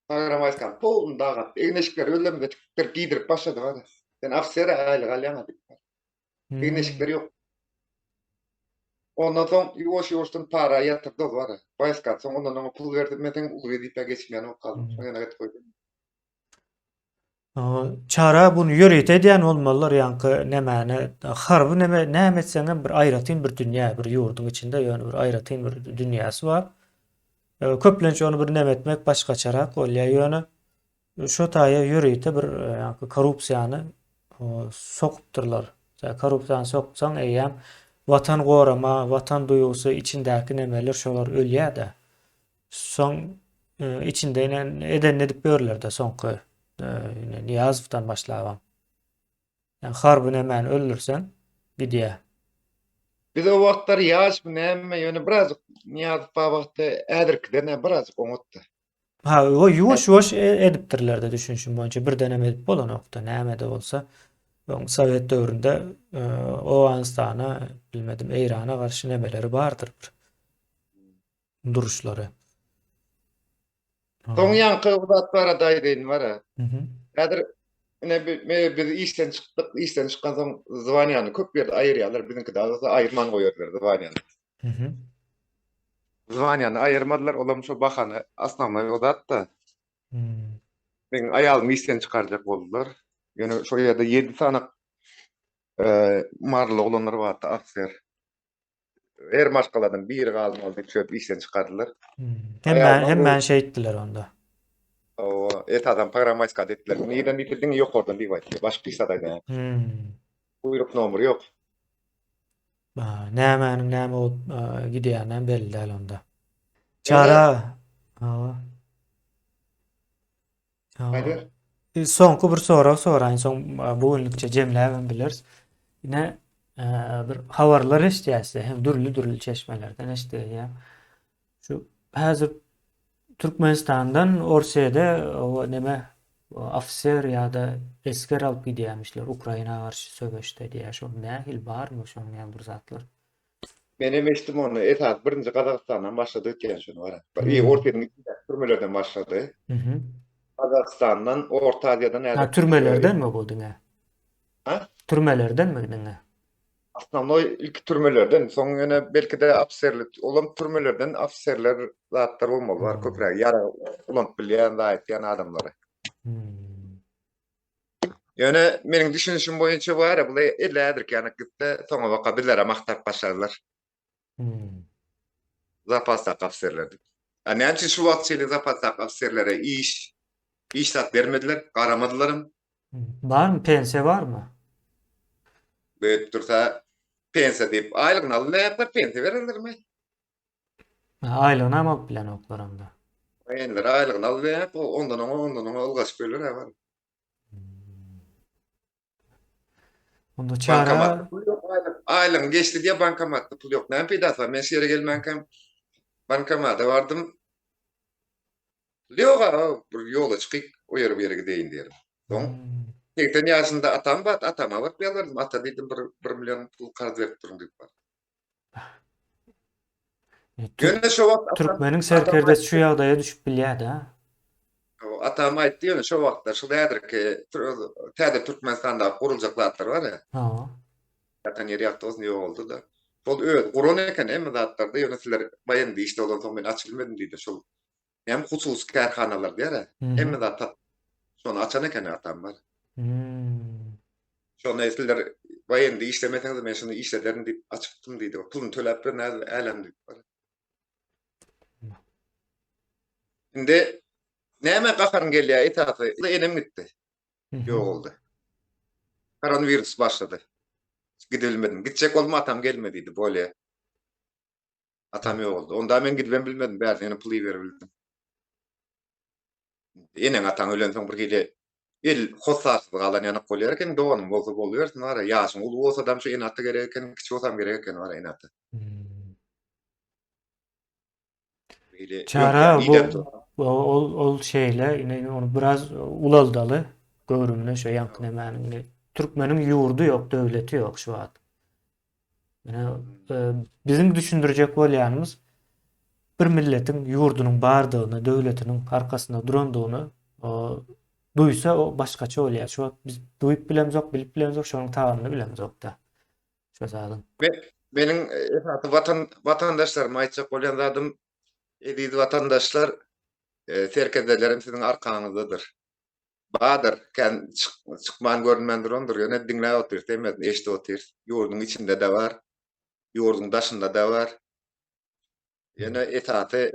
Pogranwaýskany polny dagatdy. Egin-eşikleri özlerimize tikdirip giýdirip başlady bar. Sen ofiser aýlyk alýaň diýip. Egin-eşikleri ýok. Ondan soň ýuwaş-ýuwaşdan para ýatyrdy ol bar. Waýska soň ondan oňa pul berdi. Men seň uly wezipä geçmeýän bolup galdym. Şoň ýanyna getirip goýdum. Çara buny ýörite edýän bolmalylar ýaňky nemäni harby neme näme etseňem bir aýratyn bir dünýä bir ýurduň içinde ýöne bir aýratyn bir dünýäsi bar. Köplenç ony bir neme etmek başgaçarak bolýar ýöne şo taýa ýörite bir ýaňky korrupsiýany sokupdyrlar. Korrupsiýany soksaň eýýäm watan gorama, watan duýgusy içindäki nemeler şolar ölýär-de. Soň içinde ine edenini edip ýörler-de soňky ine Nyýazowdan başlabam. Ýa harby nemäni öldürseň gidýär. Biz o wagtlar ýaşmy näme ýöne birazjyk Nyýazow bar wagtda häzirkiden birazjyk oňatdy. Ha, o ýuwaş-ýuwaş e, edipdirler-de düşünişim boýunça birdenem edip bolanokdy. Näme-de bolsa öň Sowet döwründe e, Owganystana, bilmedim, Eýrana garşy nemeleri bardyr bir. Duruşlary. Soň ýaňky zat barada aýdaýyn bara. Häzir ine biz işden çykdyk, işden çykan soň zwaniýany köp ýerde aýyrýarlar, biziňki bolsa aýyrman goýarlar zwaniýany. Zwaniýany aýyrmadylar, olam şo bahana, osnownoý o zat-da. Meň aýalymy işden çykarjak boldular. Ýöne şo ýerde 7 sany maryly oglanlar bardy, ofiser. Her maşgaladan biri galmaly diýip şöýdüp işden çykardylar. Hemme hemmäni şeýtdiler onda. Hawa, esasan programmatikada etdiler. Nirden diýse diňe ýokardan diýip aýtdy. Başga hiç zat aýdanok. Buýruk nomeri ýok. Nämäniň näme bolup gidýäni belli däl onda. Çara. Hawa. Haýdyr. Soňky bir sorag soraýyn, soň bu günlükçe jemläbem bileris. Ine, bir habarlar eşidýäs hem dürli-dürli çeşmelerden eşidilýär. Şu häzir Türkmenistandan Orsýede o neme ofiser ýa-da esger alyp gidýärmişler Ukraina garşy söweşde diýýär. Şol nähili barmy şonuň ýaly bir zatlar? Men hem eşitdim ony. Esasy birinji Gazagystandan başlady ötýän şony bara. I Orsýetiň içindäki türmelerden başlady. Gazagystandan, Orta Aziýadan häzir. Ha, türmelerdenmi bu diňe? Ha? Türmelerdenmi diňe? Osnovnoý ilki türmelerden, soň ýene belki-de ofiserlik, olam türmelerden ofiserler zatlar bolmaly bar köpräk ýarag ulanyp bilýän, zat etýän adamlary. Ýöne meniň düşünişim boýunça bar, bu elle häzirki ýanak gitse, soňa baka bizlere magtap başlarlar. Zapasdaky ofiserler diýip. A näme üçin şu wagt şeýle zapasdaky ofiserlere iş, iş zat bermediler, garamadylaram? Barmy, pensiýa barmy? Beýdip dursa, pensiýa diýip, aýlygyny alynmaýarlar, pensiýa bererlermi? Aýlygynam alyp bilenoklar onda. Enler aýlygyny almaýar, ondan oňa, ondan oňa ylgaşyp ýörler-ä bar. Onda çara Bankomatda pul ýok, aýlyk, aýlygyň geçdi diýýär, bankomatda pul ýok. Näme peýdasy bar? Men şu ýere gelmänkäm bankomata bardym. Pul ýok-a, bir ýola çykyp, o ýere bu ýere gideýin diýerin. Soň 80 ýaşynda atam bar, atama baryp ýalbardym. Ata diýdim, bir, bir million pul karz berip duruň diýip bardym. Ýöne şo wagt atam, Türkmeniň atam serkerdesi şu aýtdy. ýagdaýa düşüp bilýär-dä. Atam aýtdy ýöne şo wagtlar şol häzirki täze Türkmenistandaky guruljak zatlar bar ýa. Hawa. Ýatan ýeri ýagty bolsun ýogaldy-da. Şol özi guran eken hemme zatlarda ýöne sizler waýennyý işde bolansoň men açyp bilmedim diýdi. Şol näme hususy kärhanalar diýer-ä. Hemme zat sat şony açan eken atam bar. Şony sizler waýennyý işlemeseňiz men şuny işlederin diýip açypdym diýdi. Puluny töläp berin älem diýip bar. Indi näme gaharyň gelýär esasy enem gitdi. Ýogaldy. Koronawirus başlady. Gidebilmedim. Gitjek boldum atam gelme diýdi. Bolýa. Atam ýogaldy. Onda men gidibem bilmedim. Bärde ýene pul iberibildim. Eneň ataň ölensoň bir hili el hossarsyz galan ýanak bolýar eken. Doganyň bolsa bolubersin bara. Ýaşyň uly bolsadam şu ene-ata gerek eken, kiçi bolsam gerek eken bara ene-ata. Çara bu ol ol şeýle ine ony biraz ulaldaly göwrümine şo ýaňky nemäniň ine türkmeniň ýurdy ýok döwleti ýok şu wagt. Ine e, biziň düşündirjek bolýanymyz bir milletiň ýurdunyň bardygyny, döwletiniň arkasynda durandygyny duýsa o başgaça bolýar. Şu wagt biz duýup bilemzok, bilip bilemzok, şonuň tagamyny bilemzok-da. Şo zadyň. Meniň esasy watan watandaşlaryma aýtjak bolýan zadym, eziz watandaşlar, serkerdelerim siziň arkaňyzdadyr. Badyr, kän çykman görünmän durandyr, ýöne diňläp otyrys hemmesini, eşidip otyrys. Ýurduň içinde-de bar, ýurduň daşynda-da bar. Ýöne esasy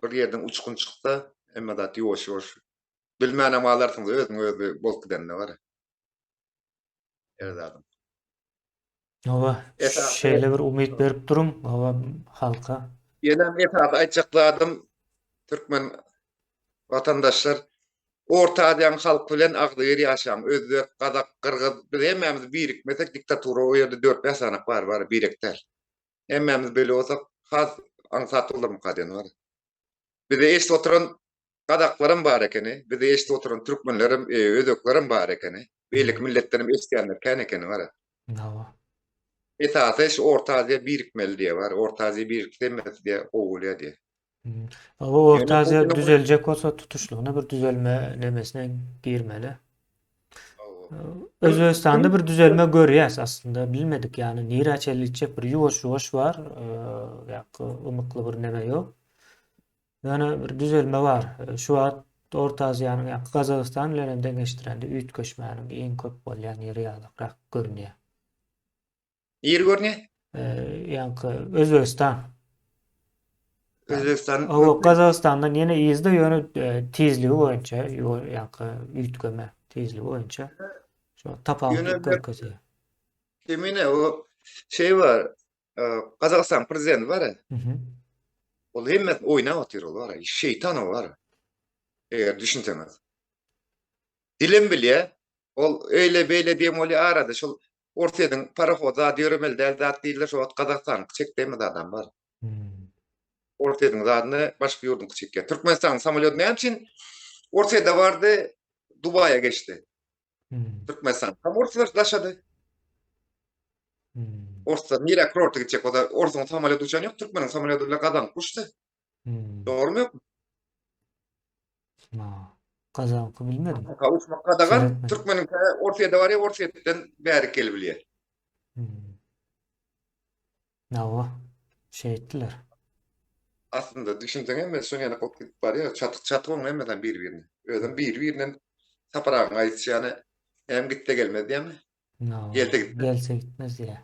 bir ýerden uçgun çyksa, hemme zat ýuwaş-ýuwaş bilmänem galarsyňyz, özüň özi bolup gidende bar. Her zadyň. Hawa, şeýle bir umyt berip duruň, hawa, halka. Ýenem esasy aýtjak zadym, türkmen watandaşlar, Orta Aziýanyň halky bilen agzybir ýaşaň, özbek, gazak, gyrgyz, biz hemmämiz birikmesek diktatura o ýerde dört-bäş sanak bar, bar, birek däl. Hemmämiz bile bolsak has aňsat bolarmyka diýen bar. Bizi eşidip oturan gazaklaram bar ekeni, bizi eşidip oturan türkmenlerem, özbeklerem bar ekeni. Beýleki milletlerem eşidýänler kän ekeni bar. Hawa. Esasy şu Orta Aziýa birikmeli diýe bar. Orta Aziýa birikse hemmesi diýe gowy bolýar diýe. Hawa, Orta Aziýa düzeljek bolsa tutuşlygyna bir düzelme nemesine girmeli. Özbegistanda bir düzelme görýäs aslynda bilmedik ýagny nirä çenli gitjek bir ýuwaş ýuwaş bar ýa ymykly bir neme ýok. Ýöne bir düzelme bar. Şu wagt Orta Aziýanyň ýa Gazagystan bilen hem deňeşdirende üýtgeşmäniň iň köp bolýan ýeri ýalakrak görünýär. Niri görünýär? Ýaňky Özbegistan. Özbegistan. Hawa, Gazagystandan ýene yzda, ýöne tizligi boýunça, ýaňky üýtgeme tizligi boýunça şo tapawutlyk görkezýär. Kemine o şey bar, Gazagystan prezidenti bar. Ol hemmesini oýnap otyr ol bar. Şeýtan ol bar. Eger düşünseňiz. Dilem bilýär. Ol öýle beýle diýen bolýar arada şol Orsýetiň parohod zady ýöremeli däl zat diýdiler şo wagt Gazagystanyňky çekdi hemme zadam bar. Orsýetiň zadyny başga ýurduňky çekýär. Türkmenistanyň samolýody näme üçin Orsýete bardy, Dubaýa geçdi. Türkmenistan tam orslar daşady. Orslar nirä kurorta gitjek bolsa orsuň samolýody uçan ýok, türkmeniň samolýody bilen gazanyp uçdy. Dogrumy ýokmy? Gazanky bilmedim. Ka uçmak gadagan, türkmeniňkä Orsýete barýar, Orsýetden bärik gelip bilýär. Hawa, şeýtdiler. Aslynda düşünseň hemmesi şoň ýaly bolup gidip barýar, çatyk çatyk oň hemmesem bir-birine. Özem bir-birinden Sapar agaň aýdyşy ýaly, hem gitse gelmez diýýärmi? Gelse gitmez. Gelse gitmez diýýär.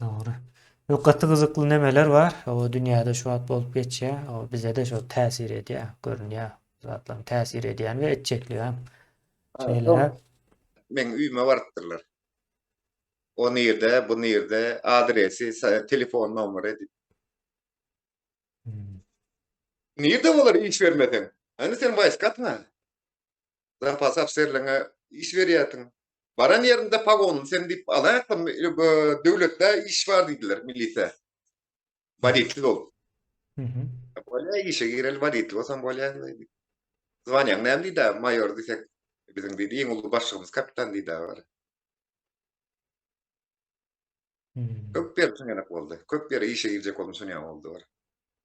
Dogry. Ýok gaty gyzykly nemeler bar. O dünýäde şu wagt bolup geçýär. O bize-de şo täsir edýär, görünýär. Zatlaryň täsir edýän we etjekligem. Şeýleräk. Meň öýüme barypdyrlar. O nirde, bu nirde, adresi, telefon nomeri diýip. Nirde bolar iş bermeseň? Indi sen waýskatma. Zapas ofiserleriňe iş berýärsiň. Baran ýerinde pagonly sen diýip alaýakdym, döwletde iş bar diýdiler milisiýa. Woditel bolup. Bolýa işe gireli woditel bolsam bolýa diýdi. Zwaniýaň näme diýdi, maýor diýsek, biziň diýdi iň uly başlygymyz kapitan diýdi. Köp ýer şuňa boldy. Köp ýere işe girjek boldum şuňa boldy.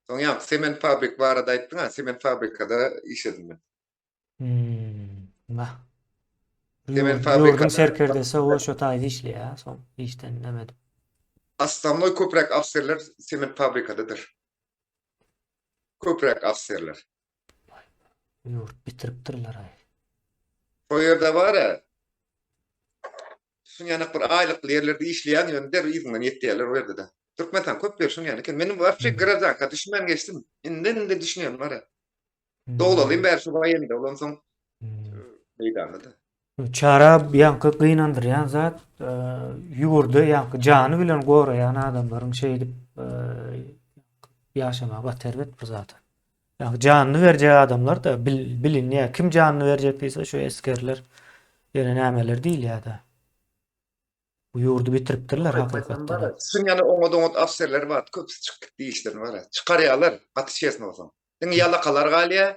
Soň ýaňky sement fabrik barada aýtdyň-a, sement fabrikada işledim men. Hmm. Nah. Sement fabrikada. Ýurduň serkerdesi o şo taýda işleýär, soň işden näme edip. Osnovnoý köpräk ofiserler sement fabrikadadyr. Köpräk ofiserler. Ýurt bitiripdirler aý. Şo ýerde bar-a. Şuň ýanak bir aýlykly ýerlerde işleýän ýöne derrew yzyňdan ýetýärler o ýerde-de. Türkmenistan köp ýer şuň ýaly eken. Men wapşe graždanka düşünmän geçdim. Indi-indi düşünýän bar-a. Doglalym bäri şu waýende bolansoň meýdanda-da. Çara ýaňky gynandyrýan zat ýurdy ýaňky jany bilen goraýan adamlaryň şeýdip ýaşamagy gaty erbet bir zat. Ýaňky janyny berjek adamlar-da bilinýär. Kim janyny berjek diýse şu esgerler ýene nämeler diýilýär-de. Bu ýurdy bitiripdirler hakykatdan. Şuň ýaly oňat-oňat ofiserler bar, köpüsi çykyp gitdi işden bar. Çykarýarlar, gaty çesne bolsaň. Diňe ýalakalar galýar.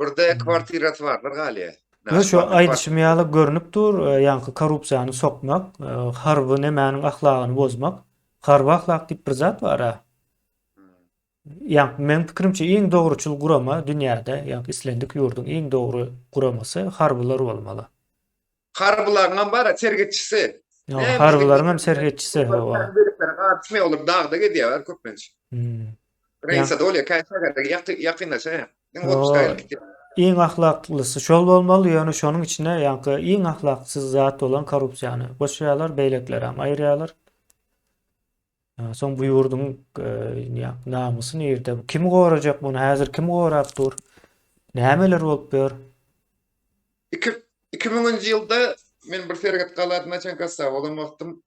Birde kwartirasy barlar galýar. Ýa şu aýdyşym ýaly görnüp dur, ýaňky korrupsiýany sokmak, harby nemäniň ahlagyny bozmak. Harby ahlak diýip bir zat bar-a. Ýaňky meň pikirimçe iň dogruçyl gurama dünýäde, ýaňky islendik ýurduň iň dogry guramasy harbylar bolmaly. Harbylaryňam bar-a serhetçisi. Harbylaryňam serhetçisi, hawa. Gaçmaýar, olar dagda gezýärler köplenç. Granisada bolýar, käte şähere ýakynlaşýar. Diňe otpuska gelip gitýär. Iň ahlaklysy şol bolmaly, ýöne şonuň içine ýaňky iň ahlaksyz zat bolan korrupsiýany goşýarlar, beýlekilerem aýyrýarlar. Soň bu ýurduň namysy nirde? Kim gorajak muny? Häzir kim gorap dur? Nämeler bolup ýör? 2000-nji ýylda men bir serhet galada naçankassa bolan wagtym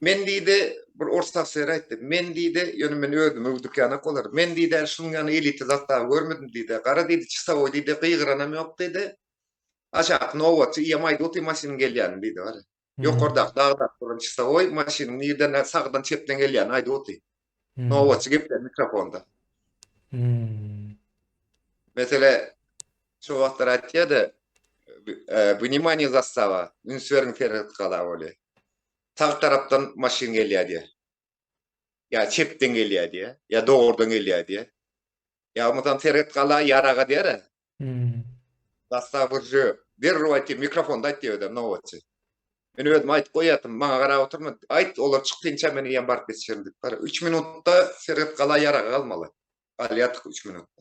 men diýdi bir ors ofiseri aýtdy. Men diýdi, ýöne men özüm öwdük ýanak bolar. Men diýdi, şunuň ýaly elita zastawa görmedim diýdi. Gara diýdi, çysawoý diýdi, gygyranam ýok diýdi. Aşaky nobatçy iýem aýdyp otyr maşynyň gelýänini diýdi. Ýokardaky dagdaky duran çysawoý maşynyň nirden sagdan çepden gelýänini aýdyp otyr. Nobatçy gepleýär mikrofonda. Mesele şo wagtlar aýtýar-da, Wнимание zastava, üns beriň serhet gala bolýar. Sag tarapdan maşyn gelýär diýýär. Ýa çepden gelýär diýýär, ýa dogrudan gelýär diýýär. Ýa bolmasam serhet gala ýaraga diýer-ä. Zastawa rjö. Derrew aýtýar, mikrofonda aýtýar özem nobatçy. Men özüm aýdyp goýýardym, maňa garap oturma, aýt, olar çykynça men eýýäm baryp ýetişerin diýip. Gara, üç minutda serhet gala ýaraga galmaly. Galýardyk üç minutda.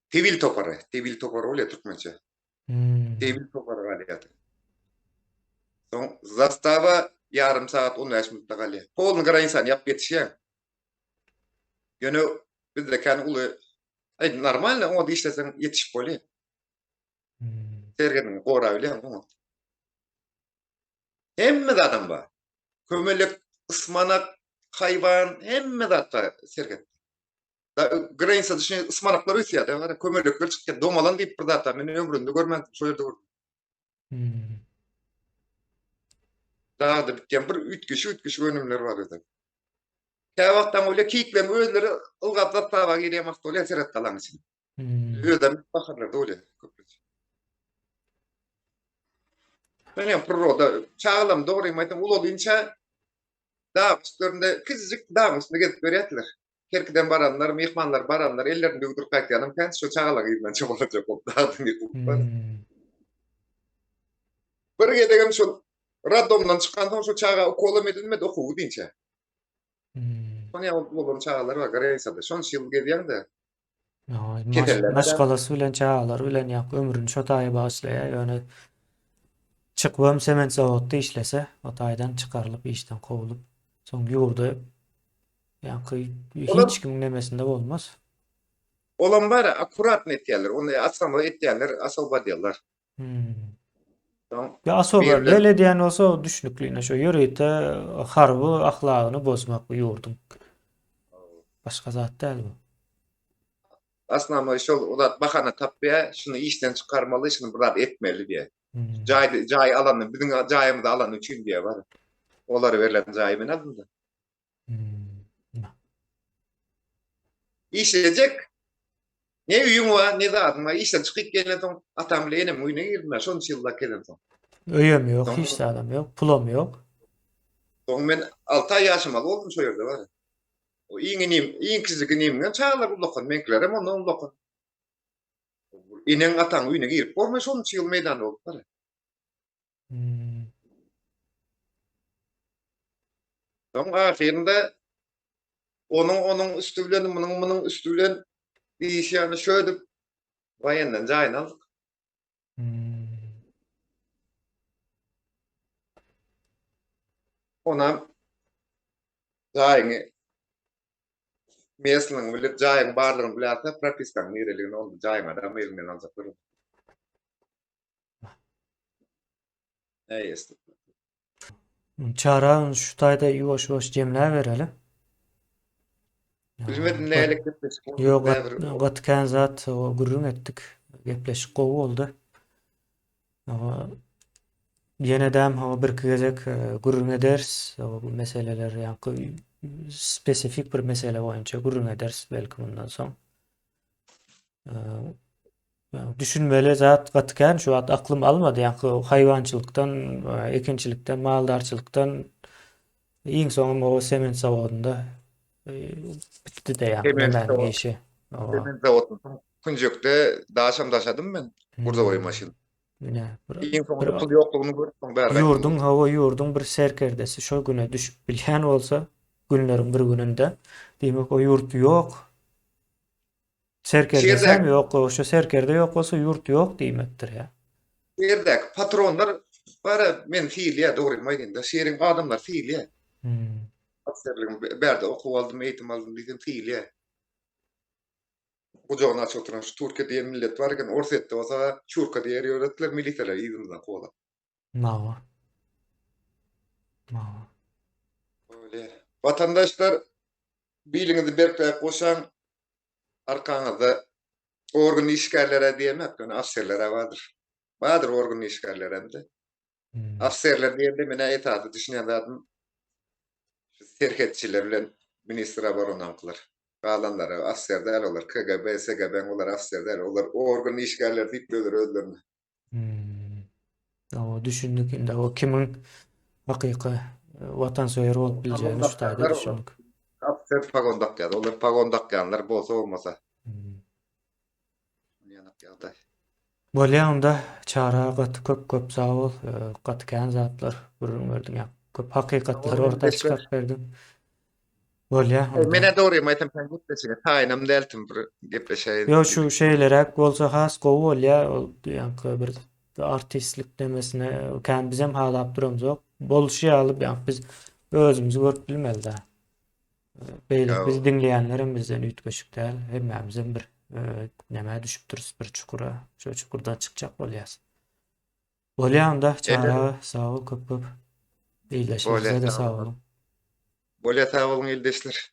Tebil topary, tebil topary bolýar türkmençe. Hmm. Tebil topary galýardy. Soň zastawa ýarym sagat 15 minutda galýar. Polny granisany ýapyp ýetişýäň. Ýöne bizde kän uly Aý, normalny oňat işleseň ýetişip bolýar. Hmm. Sergeniňi gorabilýäň oňat. Hemme zadam bar. Kömelek, ysmanak, haýwan, hemme zat bar serhetde. Da, granica düşüne ysmanaklar ösýär, da, gara kömelekler çykýar. Domalan diýip bir zat bar. Men ömrümde görmändim, şo ýerde gördüm. Hmm. Dagda bitýän bir üýtgeşik-üýtgeşik önümler bar özem. Kä wagtam bolýar, keýikleriň özleri ylgap zastaba girýän wagty bolýar serhet galaň içine. Hmm. Özem baharlarda bolýar köplenç. Menem priroda çagalarym dogrymy aýtsam ulalynça dag üstlerinde kiçijik dagyň üstünde gezip görýärdiler. Kerkiden baranlar, myhmanlar baranlar ellerini döwdürip gaýtýanam kän şo çagalaryň yzyndan çomalajak bolup dagdan ýykylyp. Hmm. Bir gezegem şol roddomdan çykansoň şo çaga ukolam edilmedi okuwy diýinçä. Hmm. Şony ýaly bolan çagalar bar Gresiýada. Şonça ýyl gezýäň-de. Maş, maşgalasy bilen, çagalary bilen ýa ömrüni şo taýa bagyşlaýar. Ýöne çykybam sement zawodda işlese, o taýdan çykarylyp, işden kowlup, soň ýurda ýaňky hiç kimiň nemesinde bolmaz. Olam bar, akkuratny etýärler. Ony asama etýänler asobadýarlar. Hmm. Soň Ya asoba birileri bel edýän bolsa o düşnükli ine şo ýörite harby ahlagyny bozmak bu ýurduň. Başga zat däl bu. Asnama şol o zat bahana tapýar, şuny işden çykarmaly, şuny bir zat etmeli diýýär. Hmm. Jaý jaý alany biziň jaýymyzy alany üçin diýýär bar. Olara berlen jaýy men aldym-da. Hmm. Işlejek. Ne öýüň bar, ne zadyň bar. Işden çykyp gelen soň atam bilen enemiň öýüne girdim ben şonça ýyllap gelen soň. Öýem ýok, hiç zadam ýok, pulam ýok. Soň men 6 aý ýaşamaly boldum şo ýerde bar. O iň inim, iň kiçijik inimiň hem çagalary ullakan, meňkiler hem ondan ullakan. Eneň ataň öýüne girip bolmaý şonça ýyl meýdanda bolup bar. Hmm. Soň ahyrynda onuň onuň üsti bilen, munuň munuň üsti bilen diýişýäni şödüp waýendan jaýyny aldyk. Hmm. Onam jaýyňy mesliňi bilip, jaýyň barlygyny bilerse, propiskaň nireligini onda jaýyňa da elinden aljaklar. Äý, Çara şu taýda ýuwaş-ýuwaş jemläbereli. Bilmedim näle gepleşik boldy. Ýok, gaty kän zat gürrüň etdik. Gepleşik gowy boldy. Ýene-däm birki gezek gürrüň ederis. Bu meseleler ýaňky spesifik bir mesele boýunça gürrüň ederis belki mundan soň. Düşünmeli zat gaty kän şu wagt aklym almady ýaňky haýwançylykdan, ekinçilikden, maldarçylykdan iň soňam o sement zawodynda bitdi-de ýaňky nämäniň işi. Sement zawodynda künjekde daşam daşadym men gurzawoý maşyn. Ine bir Iň soňunda pul ýoklugyny görüp soň bäri gaýtdym. Ýurduň hawa ýurduň bir serkerdesi şo güne düşüp bilýän bolsa günleriň bir gününde diýmek o ýurt ýok. Serkerdesem ýok, şo serkerde ýok bolsa ýurt ýok diýmekdir ýa. Şu ýerdäki patronlar bara meni sylaýar dogrymy aýdýanda şu ýeriň adamlary sylaýar. Hmm. Ofiserligim bärde okuw aldym, eýitim aldym diýsem sylaýar. Gujagyny açyp oturan şu Türkiýe diýen millet bar eken, Orsýetde bolsa çurka diýer ýöretdiler milisiýalar yzymyzdan kowalap. Mawa. Mawa. Bolýar. Watandaşlar Biliňizi berkräk goşaň, arkaňyzda organ işgärler-ä diýemek, ýöne ofserler-ä bardyr. Bardyr organ işgärlerem-de. Ofserler diýende men-ä esasy düşünýän zadym şu serhetçiler bilen ministr oboronaňkylar. Galanlary ofser däl olar, KGB, SGB-niň olar ofser däl, olar organ işgärleri diýip özleri özlerine. Hmm. O düşündik indi o kimiň hakyky watansöýer bolup biljegini şu taýda düşündik. Ofser pagon dakýar. Olar pagon dakýanlar bolsa bolmasa. Hmm. Ýanak ýagdaý. Bolýa onda Çary gaty köp köp sag bol. Gaty kän zatlar gürrüň berdiň. Köp hakykatlary orta çykaryp berdiň. Bolýa onda. Menä dogrymy aýtsam sen gepleşige taýynam däldim bir gepleşeýin. Ýok şu şeýleräk bolsa has gowy bolýa ol ýaňky bir artistlik demesine kän bizem halap duramzok. Bolşy ýaly ýaňky biz özümizi görüp bilmeli-dä. Beýle bizi diňleýänlerem bizden üýtgeşik däl. Hemmämizem bir nämä düşüpdiris bir çukura. Şo çukurdan çykjak bolýas. Bolýa onda Çary aga sag bol köp köp. Ildeşler size-de sag boluň. Bolýa sag boluň ildeşler.